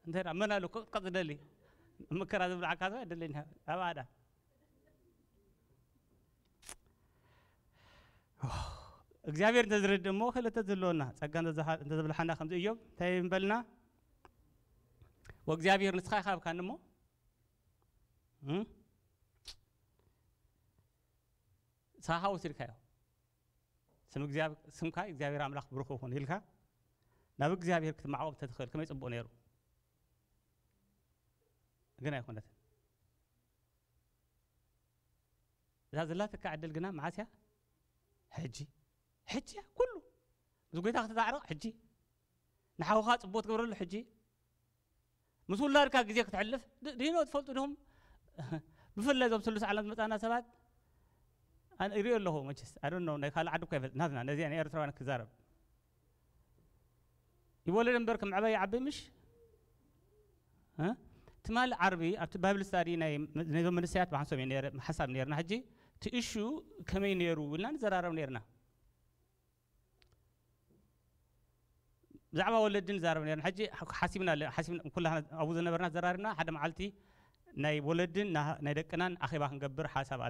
እንታይ ደኣ መን ኣሎ ክቕጥቀጥ ዝደሊ? መከራ ዝብልዓካ ሰብ ኣይደለይን። ኣባዳ እግዚኣብሔር እንተዝረድእ እሞ ክልተ ዘለወና ጸጋ እንተዘብልሓና ከምዚ እዮም እንታይ ይንበልና? ወእግዚኣብሔር ንስኻ ይኻብካኒ እሞ ሳኻ ወሲድካዮ። ስምካ እግዚኣብሔር ኣምላኽ ብሩኽ ይኹን ኢልካ ናብ እግዚኣብሔር ክትመዓወቅ እንተትኽእል ከመይ ጽቡቕ ነይሩ። ግን ኣይኮነትን። እዛ ዘላትካ ዕድል ግና መዓስ እያ? ሕጂ። ሕጂ እያ ኩሉ። ምስ ጎይታ ክትዛዕረቕ ሕጂ። ንሓውኻ ጽቡቕ ትገብረሉ ሕጂ። ምስ ውላድካ ግዜ ክትሕልፍ ድኖ ትፈልጡ ዲኹም? ብፍላይ እዞም ስሉስ ዓለም ዝመጻና ሰባት ኣነ ይሪኦ ኣለኹ። መቸስ ኣይ ዶንት ኖ ናይ ካልእ ዓዲ እኮ ይፈልጥ ናትና ነዚኣ ናይ ኤርትራውያን ክዛረብ ይወለድ እምበር ከም ዕባይ ይዓቢ ምሽ። ትማሊ ዓርቢ ኣብቲ ባይብል ስታዲ ናይ ነዞም መንእሰያት ብሓንሶም እዩ ሓሳብ ነርና። ሕጂ እቲ እሹ ከመይ ነይሩ ኢልና ንዘራረብ ነርና። ብዛዕባ ወለዲ ንዛረብ ነርና። ሕጂ ሓሲብና ኩላና ኣብኡ ዝነበርና ዘራሪብና ሓደ መዓልቲ ናይ ወለድን ናይ ደቅናን ኣኼባ ክንገብር ሓሳብ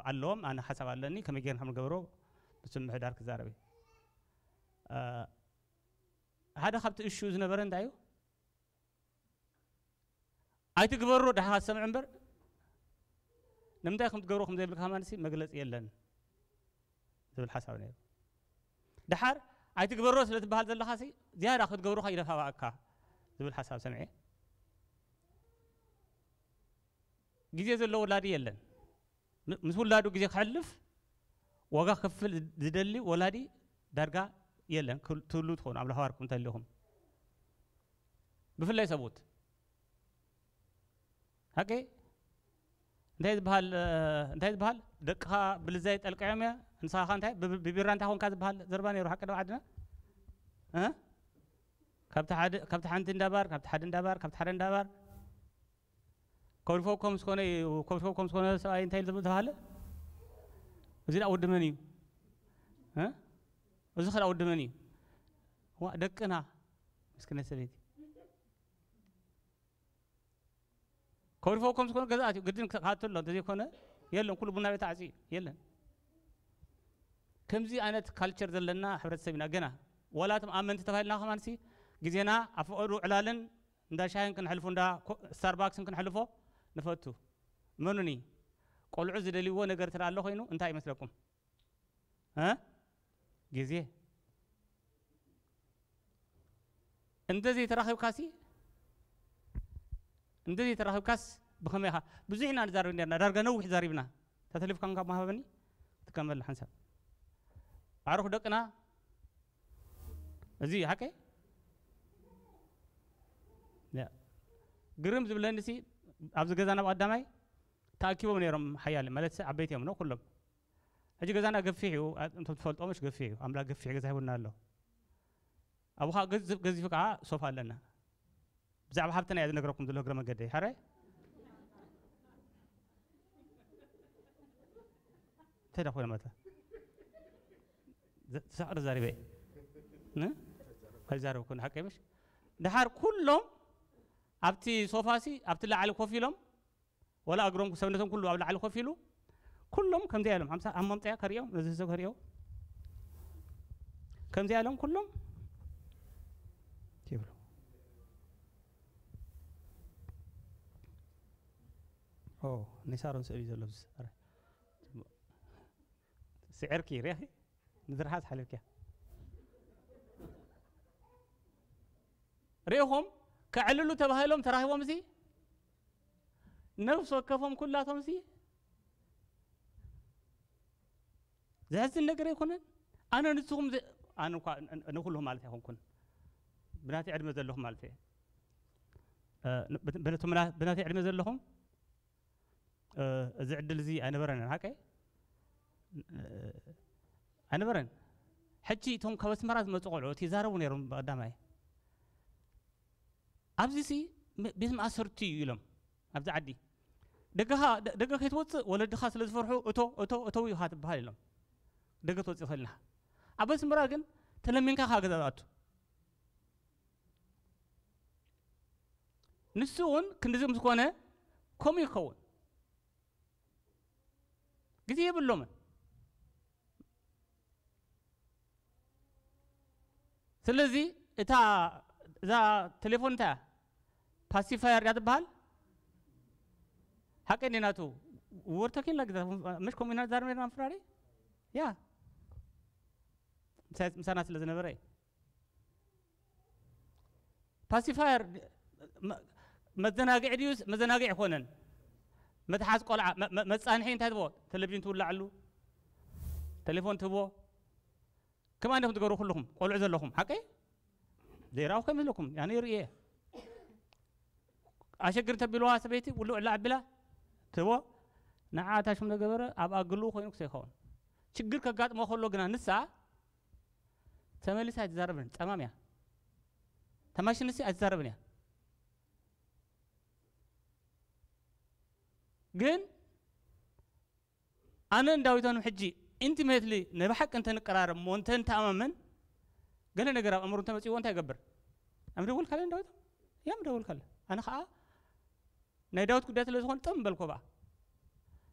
ኣለዎም። ኣነ ሓሳብ ኣለኒ ከመይ ጌርና ከም ንገብሮ ምስ ምምሕዳር ክዛረብ እዩ። ሓደ ካብቲ እሹ ዝነበረ እንታይ እዩ? ኣይትግበሮ ድሓ ሰምዕ እምበር ንምንታይ ከም ትገብሮ ከም ዘይብልካ ከማንሲ መግለፂ የለን ዝብል ሓሳብ ነይሩ። ድሓር ኣይትግበሮ ስለ ትበሃል ዘለኻሲ ዝያዳ ክትገብሮኻ ይደፋባእካ ዝብል ሓሳብ ሰምዐ። ግዜ ዘለዎ ወላዲ የለን። ምስ ውላዱ ግዜ ክሕልፍ ዋጋ ክፍል ዝደሊ ወላዲ ዳርጋ የለን። ትህሉ ትኾኑ ኣብ ለሃዋርኩም እንተሊኹም ብፍላይ ሰብኡት ሓቂ እንታይ ዝበሃል እንታይ ዝበሃል ደቅኻ ብልዛይ ጠልቀዮም እያ ንስኻ እንታይ ብቢራ እንታይ ኮንካ ዝበሃል ዘርባ ነይሩ ሓቂ ደው ዓድና ካብቲ ሓንቲ እንዳባር ካብቲ ሓደ እንዳባር ካብቲ ሓደ እንዳባር ኮልፎ ከም ዝኾነ ኮልፎ ከም ዝኾነ ሰብኣይ እንታይ ዝብል ተባሃለ? እዚ ደኣ ወዲ መን እዩ? እዚ ኸ ደኣ ወዲ መን እዩ? ዋ ደቅና ምስክነት ሰበይቲ ኮልፎ ከም ዝኾነ ገዛኣት እዩ ግድን ክኣቱ ኣሎ እንተዘይኮነ የለን ኩሉ ቡና ቤት ኣዕፂ የለን። ከምዚ ዓይነት ካልቸር ዘለና ሕብረተሰብ ኢና ገና ዋላቶም ኣመንቲ ተባሂልና ከማንሲ ግዜና ኣብ ፈቐዱ ዕላልን እንዳ ሻሂን ክንሕልፎ እንዳ ስታርባክስን ክንሕልፎ ንፈቱ። እመኑኒ ቆልዑ ዝደልይዎ ነገር ትርኣ ኣሎ ኮይኑ እንታይ ይመስለኩም? እ ግዜ እንተዘይ ተራኺብካሲ እንተዘይ ተራኺብካስ ብኸመይ ኢኻ? ብዙሕ ኢና ንዛረብ ነርና ዳርጋ ነዊሕ ዛሪብና ተተሊፍካ ካብ መሃበኒ ትከመል ሓንሳብ ኣሩኽ ደቅና እዚ ሓቀ ግርም ዝብለኒ ሲ ኣብዚ ገዛ ናብ ቀዳማይ ተኣኪቦም ነይሮም ሓያለ ማለት ዓበይቲ እዮም ነው ኩሎም ሕጂ ገዛና ገፊሕ እዩ እንቶም ትፈልጦ መሽ ገፊሕ እዩ ኣምላክ ገፊሕ ገዛ ሂቡና ኣሎ ኣብኻ ገዝፍ ገዚፍ ከዓ ሶፋ ኣለና ብዛዕባ ሃብትና እያ ዝነግረኩም ዘሎ እግረ መገደ ሓረ እንታይ ዳ ኮይነ መታ ተሳዕሪ ዛሪበ ኣይዛረብኩን ሓቀ ምሽ ድሓር ኩሎም ኣብቲ ሶፋሲ ኣብቲ ላዕሊ ኮፍ ኢሎም ወላ እግሮም ሰብነቶም ኩሉ ኣብ ላዕሊ ኮፍ ኢሉ ኩሎም ከምዚ ኢሎም ሓምሳ ኣብ መምፅያ ከሪኦም ነዚ ህዝብ ከሪኦ ከምዚ ኢሎም ኩሎም ይብሉ። ኦ ናይ ሳሮን ስእሊ ዘሎ ኣብዚ ስዕርኪ ሪኺ ንዝርሓስ ሓሊፍኪያ ሪኢኹም ከዕልሉ ተባሂሎም ተራሂቦም እዚ ነፍስ ወከፎም ኩላቶም እዚ ዘሕዝን ነገር ኣይኮነን። ኣነ ንስኹም ኣነ እኳ ንኩሉ ማለት ኣይኮንኩን ብናተይ ዕድመ ዘለኹም ማለት እየ። ብናተይ ዕድመ ዘለኹም እዚ ዕድል እዚ ኣይነበረንን ሓቀይ ኣይነበረን። ሕጂ እቶም ካብ ኣስመራ ዝመፁ ቆልዑ እቲ ይዛረቡ ነይሮም ብቀዳማይ ኣብዚ ሲ ቤት ማእሰርቲ እዩ ኢሎም ኣብዚ ዓዲ ደገኻ ደገ ከይትወፅእ ወለድኻ ስለ ዝፈርሑ እቶ እቶ እተው ኢኻ ትበሃል ኢሎም ደገ ትወፅእ ኸልና ኣብ ኣስመራ ግን ተለሚንካ ካ ገዛ ዝኣቱ ንሱ እውን ክንድዚ ምስ ኮነ ከምኡ ይኸውን ግዜ የብሎምን ስለዚ እታ እዛ ቴሌፎን እንታይ እያ ፓሲፋየር እያ ትበሃል ሓቀ እንዴ ናቱ ወርተኪን ላግዛ መሽ ከምኡ ኢና ዛርሜርና ፍራሪ ያ ምሳና ስለ ዝነበረ እዩ ፓሲፋየር መዘናግዒ ድዩ መዘናግዒ ኣይኮነን መትሓዝ ቆልዓ መፃንሒ እንታይ ትቦ ቴሌቪዥን ትውላዕሉ ቴሌፎን ትቦ ከማን ኢኹም ትገብሩ ኩልኹም ቆልዑ ዘለኹም ሓቀይ ዘይራኹ ከም ዘለኩም ያነ ይርእየ ኣሸግር እንተቢልዋ ሰበይቲ ውልዕ ላዕቢላ ትቦ ንዓ እታ ሽም ዝገበረ ኣብ ኣግልኡ ኮይኑ ክሰይኸውን ችግር ከጋጥሞ ከሎ ግና ንሳ ተመሊሳ ኣይትዛረብን ጸማም እያ ተማሽንሲ ኣይትዛረብን እያ ግን ኣነ እንዳዊቶንም ሕጂ ኢንቲሜትሊ ናይ ብሓቂ እንተንቀራረብ እሞ እንተንተኣማመን ገለ ነገር ኣብ ኣእምሮ እንተመፅዎ እንታይ ይገብር ኣምደውልካለ እንዳዊቶም እያ ምደውልካለ ኣነ ከዓ ናይ ዳዊት ጉዳይ ስለ ዝኾን ጥም በልኮ በኣ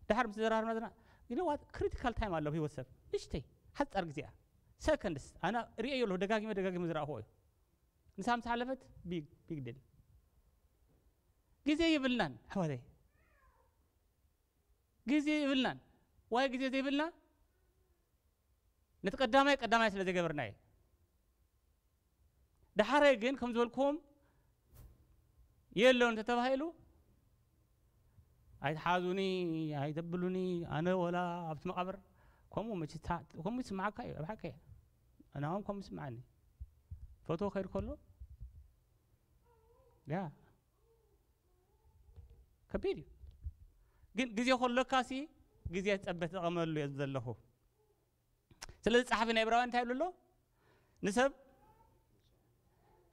ድሓር ምስ ዘራርና ዘለና you know what critical time ኣሎ ህይወት ሰብ ንሽተይ ሓፃር ግዜ እያ ሰከንድስ ኣነ ርእየ ኣለኹ ደጋጊመ ደጋጊመ ዝረኣኽዎ እዩ ንሳ ምስ ሓለፈት ቢግ ቢግ ዲል ግዜ ይብልናን ኣሕዋተይ ግዜ ይብልናን ዋይ ግዜ ዘይብልና ነቲ ቀዳማይ ቀዳማይ ስለ ዘይገበርና እዩ ዳሓራይ ግን ከም ዝበልክዎም የለውን እንተተባሂሉ ኣይትሓዙኒ ኣይተብሉኒ ኣነ ወላ ኣብቲ መቃብር ከምኡ መች ከምኡ ይስምዓካ እዩ ኣብ ሓቂ ኣነ እውን ከምኡ ይስምዓኒ ፈቶ ከይድ ከሎ ያ ከቢድ እዩ ግን ግዜ ከሎካ ሲ ግዜ ፀበ ተጠቐመሉ እየ ዘለኹ ስለዚ ጸሓፊ ናይ ብራውያን እንታይ ይብሉ ኣሎ ንሰብ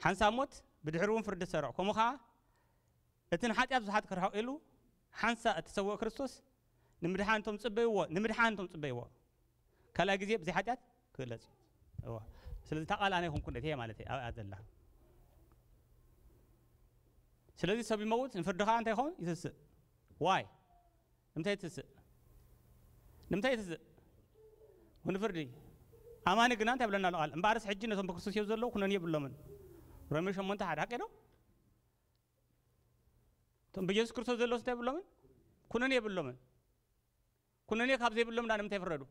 ሓንሳብ ሞት ብድሕሪ እውን ፍርዲ ትሰርዕ ከምኡ ከዓ እቲ ንሓጢኣት ብዙሓት ክርሕቕ ኢሉ ሓንሳ እተሰውኦ ክርስቶስ ንምድሓን እቶም ጽበይዎ ንምድሓን እቶም ጽበይዎ ካልኣይ ግዜ ብዘይ ሓጢኣት ክግለጽ እዩ እዋ ስለዚ እታ ቃል ኣነ ይኹንኩ ነቲ ማለት ኣብኣ ዘላ ስለዚ ሰብ ይመውት ንፍርዲ ከዓ እንታይ ይኸውን ይትስእ ዋይ ንምንታይ ትስእ ንምንታይ ትስእ ንፍርዲ ኣማኒ ግና እንታይ ብለና ኣሎ ቃል እምበኣርስ ሕጂ ነቶም ብክርስቶስ እዮም ዘለዉ ኩነን የብሎምን ሮሜ ሸሞንተ ሓደ ሓቂ ዶ እቶም ብየሱስ ክርስቶስ ዘለውስ እንታይ የብሎምን ኩነን የብሎምን ኩነኔ ካብ ዘይብሎም ዳ ንምንታይ ይፍረዱ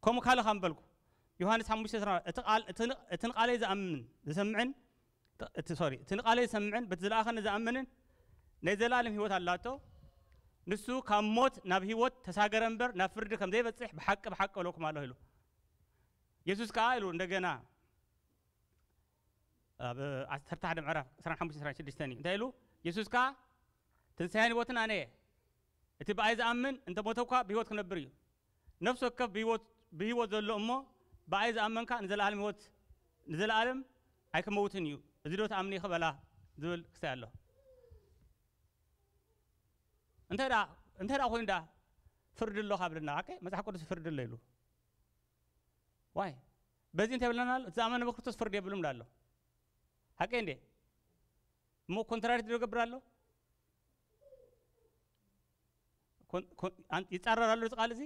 ከምኡ ካልእ ካብ በልኩ ዮሃንስ ሓሙሽተ እቲ ንቃለይ ዝኣምን ዝሰምዕን እቲ ንቃለይ ዝሰምዕን በቲ ዝለኣኸኒ ዝኣምንን ናይ ዘለኣለም ህይወት ኣላቶ ንሱ ካብ ሞት ናብ ህይወት ተሳገረ እምበር ናብ ፍርዲ ከም ዘይበፅሕ ብሓቂ ብሓቂ እለኩም ኣለኹ ኢሉ የሱስ ከዓ ኢሉ እንደገና ኣብ ዓሰርተ ሓደ ምዕራፍ ዕስራን ሓሙሽተን ዕስራን ሽዱሽተን እዩ እንታይ ኢሉ የሱስ ከዓ ትንሳኤን ህይወትን ኣነ እየ እቲ ብኣይ ዝኣምን እንተ ሞተ እኳ ብህይወት ክነብር እዩ ነፍሲ ወከፍ ብህይወት ዘሎ እሞ ብኣይ ዝኣመንካ ንዘለኣለም ህይወት ንዘለኣለም ኣይክመውትን እዩ እዚ ዶ ትኣምኒ ክበላ ዝብል ክስታይ ኣሎ እንታይ ደኣ እንታይ ደኣ ኮይኑ ደኣ ፍርዲ ኣሎ ካብ ደና ሓቀ መጽሓፍ ቅዱስ ፍርዲ ኣሎ ኢሉ ዋይ በዚ እንታይ ብለና ኣሎ እቲ ዝኣመነ ብክርስቶስ ፍርዲ የብሉም ኣሎ ሓቀ እንዴ እሞ ኮንትራዲክት ዶ ገብር ኣሎ ኮን- ኮን- ኣን- ይጻረር ኣሎ እዚ ቃል እዚ?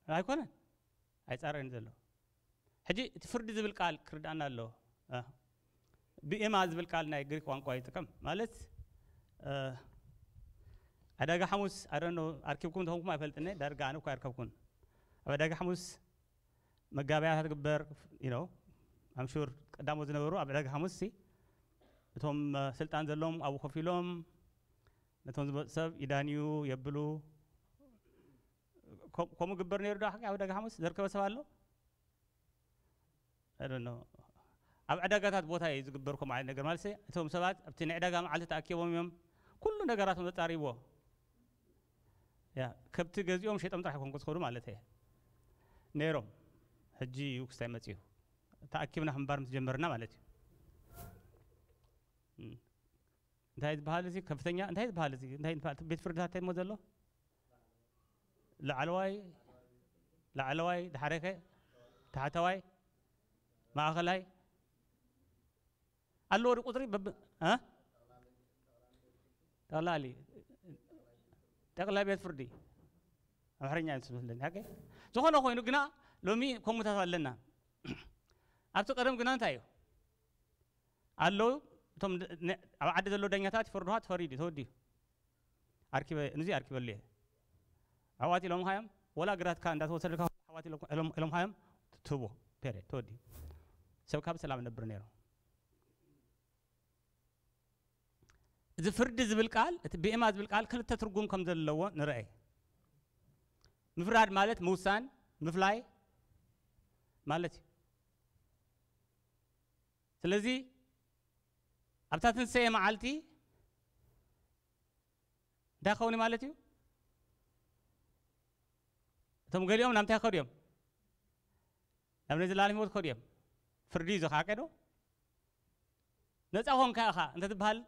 ኣይኮነን። ኣይጻረርን ዘሎ። ሕጂ እቲ ፍርዲ ዝብል ቃል ክርዳእና ኣለዎ። እ፣ ብኤማ ዝብል ቃል ናይ ግሪክ ቋንቋ ይጥቀም። ማለት፣ እ፣ ዕዳጋ ሓሙስ፣ I don't know፣ ኣርኪብኩም ተኾንኩም ኣይፈልጥን፣ ዳርጋ ኣነ እኳ ኣይርከብኩን። ኣብ ዕዳጋ ሓሙስ መጋበያታት ግበር፣ you know፣ I'm sure ቀዳሞት ዝነበሩ ኣብ ዕዳጋ ሓሙስ ሲ፣ እቶም፣ እ፣ ስልጣን ዘለዎም ኣብኡ ኮፍ ኢሎም ነቶም ዝመፁ ሰብ ይዳንዩ፣ የብሉ። ከም-፣ ከምኡ ግበር ነይሩ ዶ ሓቂ ኣብ ዕዳጋ ሓሙስ ዘርከበ ሰብ ኣሎ? I don't know። ኣብ ዕዳጋታት ቦታ እዩ ዝግበር ከምኡ ዓይነት ነገር ማለት እየ። እቶም ሰባት ኣብቲ ናይ ዕዳጋ መዓልቲ ተኣኪቦም እዮም ኩሉ ነገራቶም ዘጻርይዎ። ያ፣ ከብቲ ገዚኦም ሸጦም ጥራሕ ይኮንኩ ዝኸዱ ማለት እየ። ነይሮም። ሕጂ እዩ ክስታይ መጽዩ። ተኣኪብና ክንባር ምስ ጀመርና ማለት እዩ። እም። እንታይ ዝበሃል እዚ ከፍተኛ፣ እንታይ ዝበሃል እዚ? እንታይ ዝበሃል? ቤት ፍርድታት እንታይ እሞ ዘሎ? ላዕለዋይ፣ ላዕለዋይ፣ ድሓረከ፣ ታሕተዋይ፣ ማእኸላይ፣ ኣለዎ ዶ ቁፅሪ? በብ-፣ እ? ጠቕላሊ፣ ጠቕላይ ቤት ፍርዲ። ኣምሓርኛ እዩ ዝመስለኒ። ሓቂ? ዝኾነ ኮይኑ ግና ሎሚ ከምኡታት ኣለና። ኣብቲ ቀደም ግና እንታይ እዩ? ኣለዉ፣ እቶም ድ-፣ ነ-፣ ኣብ ዓዲ ዘለዉ ዳኛታት ይፈርዱኻ፣ ተፈሪዱ፣ ተወዲኡ። ኣርኪበ-፣ ንዚ ኣርኪበሉ እየ። ኣሕዋት ኢሎምኻ እዮም፣ ወላ ግራትካ እንዳተወሰደልካ ኣሕዋት ኢሎም-፣ ኢሎም-፣ ኢሎምኻ እዮም፣ ትህቦ፣ ፔሬድ፣ ተወዲኡ። ሰብካ ብሰላም ነብር ነይሩ። እዚ ፍርዲ ዝብል ቃል፣ እቲ ብኤማ ዝብል ቃል ክልተ ትርጉም ከም ዘለዎ ንርኣይ። ምፍራድ ማለት ምውሳን፣ ምፍላይ ማለት እዩ። ስለዚ ኣብታ ትንሳኤ መዓልቲ እንታይ ክኸውን እዩ ማለት እዩ? እቶም ገሊኦም ናብ እንታይ ክኸዱ እዮም? ናብ ናይ ዘላለም ህይወት ክኸዱ እዮም። ፍርዲ እዩ እዚ ከዓ ቀዶ። ነፃ ኾንካ ኢኻ እንተ ትበሃል፣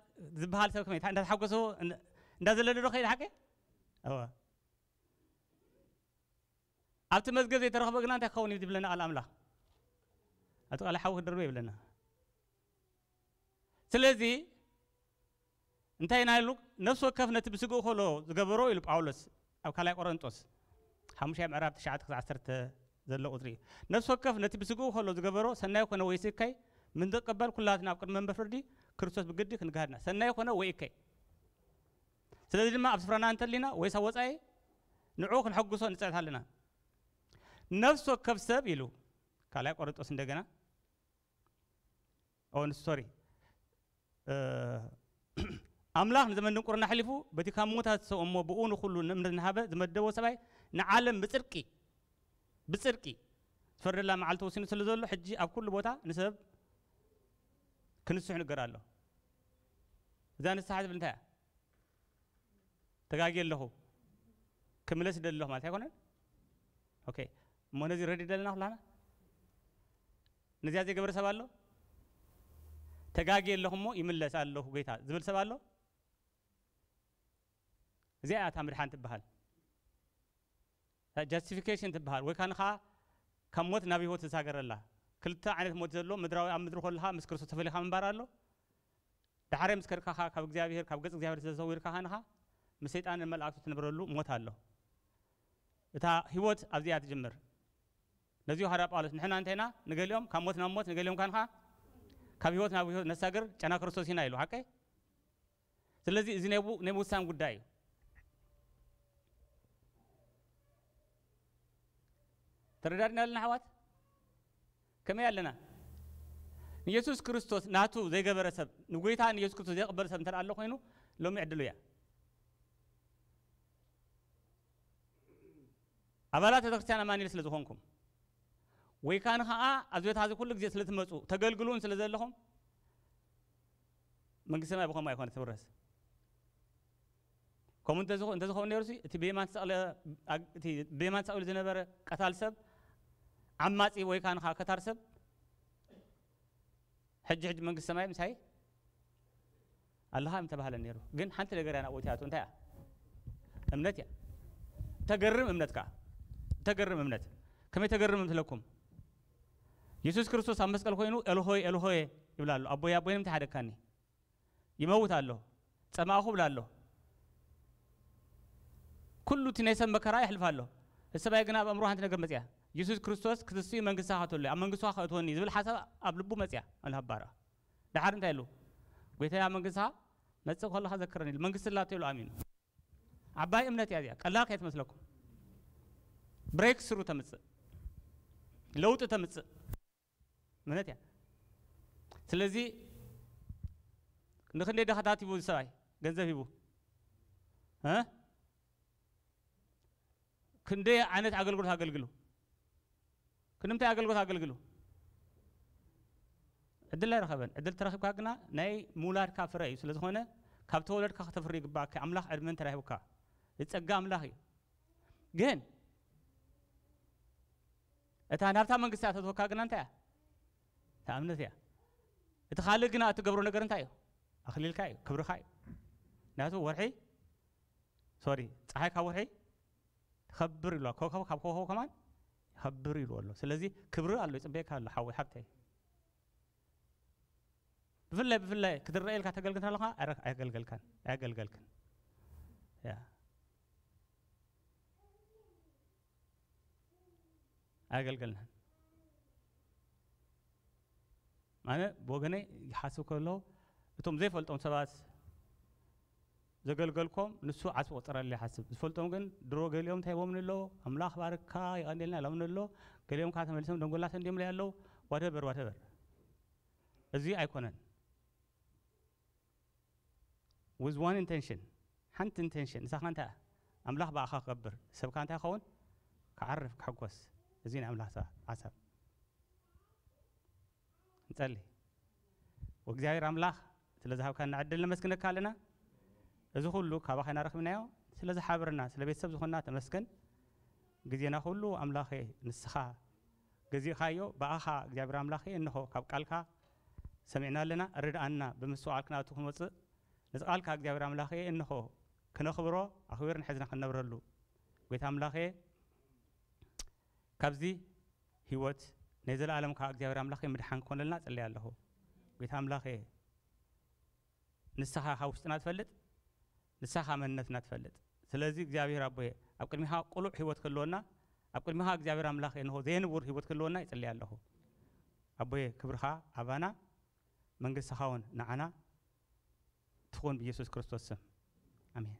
ዝበሃል ሰብ ከመይ? እንታይ እንዳተሓጎሰ፣ እንዳ-፣ እንዳዘለለ ዶ ከይድ ሓቂ? እወ። ኣብቲ መዝገብ ዘይተረኽበ ግና እንታይ ክኸውን እዩ ዝብለና ቃል ኣምላኽ? ኣብቲ ቃል ሓዊ ክደርበ ይብለና። ስለዚ እንታይ ኢና ኢሉ? ነፍሲ ወከፍ ነቲ ብስግኡ ከሎ ዝገበሮ ኢሉ ጳውሎስ ኣብ ካልኣይ ቆሮንጦስ ሓሙሻይ ምዕራፍ ትሽዓተ ክሳዕ ዓሰርተ ዘሎ ቁጽሪ እዩ። ነፍሲ ወከፍ ነቲ ብስግኡ ከሎ ዝገበሮ ሰናይ ኮነ ወይስ እከይ ምንቅበል ኩላትና ኣብ ቅድሚ መንበር ፍርዲ ክርስቶስ ብግዲ ክንጋሃድና። ሰናይ ኮነ ወይ እከይ። ስለዚ ድማ ኣብ ስፍራና እንተሊና ወይስ ኣብ ወጻኢ ንዕኡ ክንሐጉሶ ንጽዕት ኣለና። ነፍሲ ወከፍ ሰብ ኢሉ ካልኣይ ቆሮንጦስ እንደገና ኦን ስቶሪ፣ እ፣ ኣምላኽ ንዘመን ድንቁርና ኣሕሊፉ በቲ ካብ ምዉታት ዝሰብኦ እሞ ብኡ ንኹሉ ንእምነት እናሃበ ዝመደቦ ሰብኣይ ንዓለም ብጽድቂ፣ ብጽድቂ ዝፈርደላ መዓልቲ ወሲኑ ስለ ዘሎ ሕጂ ኣብ ኩሉ ቦታ ንሰብ ክንስሑ ንገር ኣሎ። እዛ ንስሓ ዝብል እንታይ እያ? ተጋግየ ኣለኹ፣ ክምለስ ይደሊ ኣለኹ ማለት ኣይኮነን። ኦኬ፣ እሞ ነዚ ረዲ ደለና ኩላና። ነዚኣ ዘይገበረ ሰብ ኣሎ? ተጋግየ ኣለኹ እሞ ይምለስ ኣለኹ ጌታ ዝብል ሰብ ኣሎ? እዚኣ እያ እታ ምድሓን ትበሃል። ጃስቲፊኬሽን ትበሃል፣ ወይ ካን ኸዓ ካብ ሞት ናብ ህይወት ዝሳገረላ። ክልተ ዓይነት ሞት ዘሎ፣ ምድራዊ፣ ኣብ ምድሪ ከለኻ ምስ ክርስቶስ ተፈሊኻ ምንባር ኣሎ። ዳሕራይ ምስ ከድካ ኸዓ ካብ እግዚኣብሔር፣ ካብ ገጽ እግዚኣብሔር ዝተሰዊርካ ኸንኻ ምስ ሰይጣንን መላእክቱ ትነብረሉ ሞት ኣሎ። እታ ህይወት ኣብዚኣ ትጅምር። ነዚ እዩ ሃዋርያ ጳውሎስ፣ ንሕና እንተይና ንገሊኦም ካብ ሞት ናብ ሞት፣ ንገሊኦም ካንኻ ካብ ህይወት ናብ ህይወት ነሳግር ጨና ክርስቶስ ኢና ኢሉ። ሓቀይ? ስለዚ እዚ ናይ ቡ-፣ ናይ ምውሳን ጉዳይ እዩ። ተረዳድና ኣለና ኣሕዋት? ከመይ ኣለና? ንየሱስ ክርስቶስ ናቱ ዘይገበረ ሰብ፣ ንጎይታ ንየሱስ ክርስቶስ ዘይቕበል ሰብ እንተ ደኣ ኣሎ ኮይኑ፣ ሎሚ ዕድሉ እያ። ኣባላት ቤተክርስትያን ኣማኑኤል ስለ ዝኾንኩም፣ ወይ ካን ኸዓ ኣብዚ ቤት እዚ ኩሉ ግዜ ስለ ትመጹ፣ ተገልግሉን ስለ ዘለኹም፣ መንግስቲ ሰማይ ብኸምኡ ኣይኮነ ትውረስ። ከምኡ እንተዝኸ-፣ እንተዝኸውን ነይሩሲ፣ እቲ ብየማን ዝተቕለ-፣ ኣግ-፣ እቲ ብየማን ተሰቒሉ ዝነበረ ቀታል ሰብ፣ ዓማጺ ወይ ካን ኸዓ ከታር ሰብ፣ ሕጂ፣ ሕጂ መንግስቲ ሰማይ ምሳይ ኣለኻ ምተባህለ ነይሩ። ግን ሓንቲ ነገር እያ ናብኡ እትኣቱ። እንታይ እያ? እምነት እያ። ተገርም እምነት ከኣ። ተገርም እምነት። ከመይ ተገርም እምትለኩም? የሱስ ክርስቶስ ኣብ መስቀል ኮይኑ፣ "ኤልሆይ፣ ኤልሆይ" ይብል ኣሎ። "ኣቦይ፣ ኣቦይ፣ ንምንታይ ሓደግካኒ?" ይመውት ኣሎ። "ጸማእኹ" ይብል ኣሎ። ኩሉ እቲ ናይ ሰብ መከራ የሕልፍ ኣሎ። እቲ ሰብኣይ ግና ኣብ ኣእምሮ ሓንቲ ነገር መጽያ። የሱስ ክርስቶስ ክትስኡ መንግስቲ ካእተሉ ኣብ መንግስቱ ከእትወኒ ዝብል ሓሳብ ኣብ ልቡ መጽያ። ኣልሃባራ ድሓር እንታይ ኢሉ? ጎይታያ መንግስቲ መጽእ ከለኻ ዘክረኒ ኢሉ መንግስቲ ላቶ ኢሉ ኣሚኑ። ዓባይ እምነት እያ እዚኣ። ቀላል ከይትመስለኩም። ብሬክ ስሩ ተምጽእ፣ ለውጢ ተምጽእ እምነት እያ። ስለዚ ንክንደይ ደኻታት ሂቡ ሰብኣይ ገንዘብ ሂቡ እ ክንደይ ዓይነት ኣገልግሎት ኣገልግሉ ክንምታይ ኣገልግሎት ኣገልግሉ ዕድል ኣይረኸበን። ዕድል ተረኺብካ ግና ናይ ምውላድካ ፍረ እዩ። ስለዝኾነ ካብ ተወለድካ ከተፍሪ ይግባእካ። ኣምላኽ ዕድመን ተራሂቡካ ዝጸጋ ኣምላኽ እዩ። ግን እታ ናብታ መንግስቲ ኣተትወካ ግና እንታይ እያ? እታ እምነት እያ። እቲ ካልእ ግና እትገብሮ ነገር እንታይ እዩ? ኣኽሊልካ እዩ፣ ክብርኻ እዩ። ናቱ ወርሒ ሶሪ ፀሓይ ካብ ወርሒ ትኸብር ኢሉ ኮከብ ካብ ኮከብ ከማን ይኸብር ኢሉ ኣሎ። ስለዚ ክብሪ ኣሎ ይፅበየካ ኣሎ ሓወይ ሓብተይ። ብፍላይ ብፍላይ ክትረአ ኢልካ ተገልግል ኣለኻ። ኣረ ኣየገልገልካን ኣየገልገልክን ያ ኣገልገልናን ኣነ ብወገነይ ይሓስብ ከሎ እቶም ዘይፈልጦም ሰባት ዘገልገልኮም ንሱ ዓስቢ ቆፀረለ ይሓስብ። ዝፈልጦም ግን ድሮ ገሊኦም እንታይ ቦምን ኣሎ ኣምላኽ ባርካ ይቐንልና ኢሎምን ኣሎ። ገሊኦም ከዓ ተመሊሶም ደንጎላ ሰንዲዮም ኣለይ ኣለዉ። ዋደበር ዋደበር እዚ ኣይኮነን። With one intention ሓንቲ intention ንሳኻ እንታይ ኣምላኽ ብኣኻ ክገብር ሰብካ እንታይ ክኸውን ክዓርፍ ክሕጎስ። እዚ ናይ ኣምላኽ ሓሳብ ንጸሊ። ወእግዚኣብሔር ኣምላኽ ስለ ዝሃብካና ዕድል ነመስግነካ ኣለና። እዚ ኩሉ ካባኻ ኢና ረኺብናዮ። ስለ ዝሓበርና ስለ ቤተሰብ ዝኾንና ተመስገን። ግዜና ኩሉ ኣምላኸ ንስኻ ገዚእኻዮ ብኣኻ እግዚኣብሔር ኣምላኸ እንሆ ካብ ቃልካ ሰሚዕና ኣለና። ርድኣና ብምስትውዓል ክንኣቱ ክንወፅእ ነዚ ቃልካ እግዚኣብሔር ኣምላኸ እንሆ ክነኽብሮ ኣኽቢርና ሒዝና ክንነብረሉ ጎይታ ኣምላኸ ካብዚ ህይወት ናይ ዘለኣለም ከዓ እግዚኣብሔር ኣምላኸ ምድሓን ክኾነልና እጽልይ ኣለኹ። ጎይታ ኣምላኸ ንስኻ ካብ ውሽጥና ትፈልጥ፣ ንስኻ መንነትና ትፈልጥ። ስለዚ እግዚኣብሔር ኣቦየ ኣብ ቅድሚኻ ቅሉዕ ህይወት ክህልወና ኣብ ቅድሚኻ እግዚኣብሔር ኣምላኸ እንሆ ዘየንውር ህይወት ክህልወና ይጽልይ ኣለኹ። ኣቦየ ክብርኻ ኣባና መንግስትኻ እውን ንዓና ትኹን ብኢየሱስ ክርስቶስ ስም ኣሜን።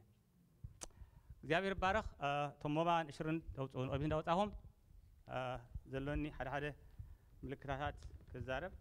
እግዚኣብሔር ይባረኽ። እቶም ሞባ ንእሽርን ተውፅኡ ንኦቢት እንዳወፃኹም ዘለኒ ሓደ ሓደ ምልክታታት ክዛረብ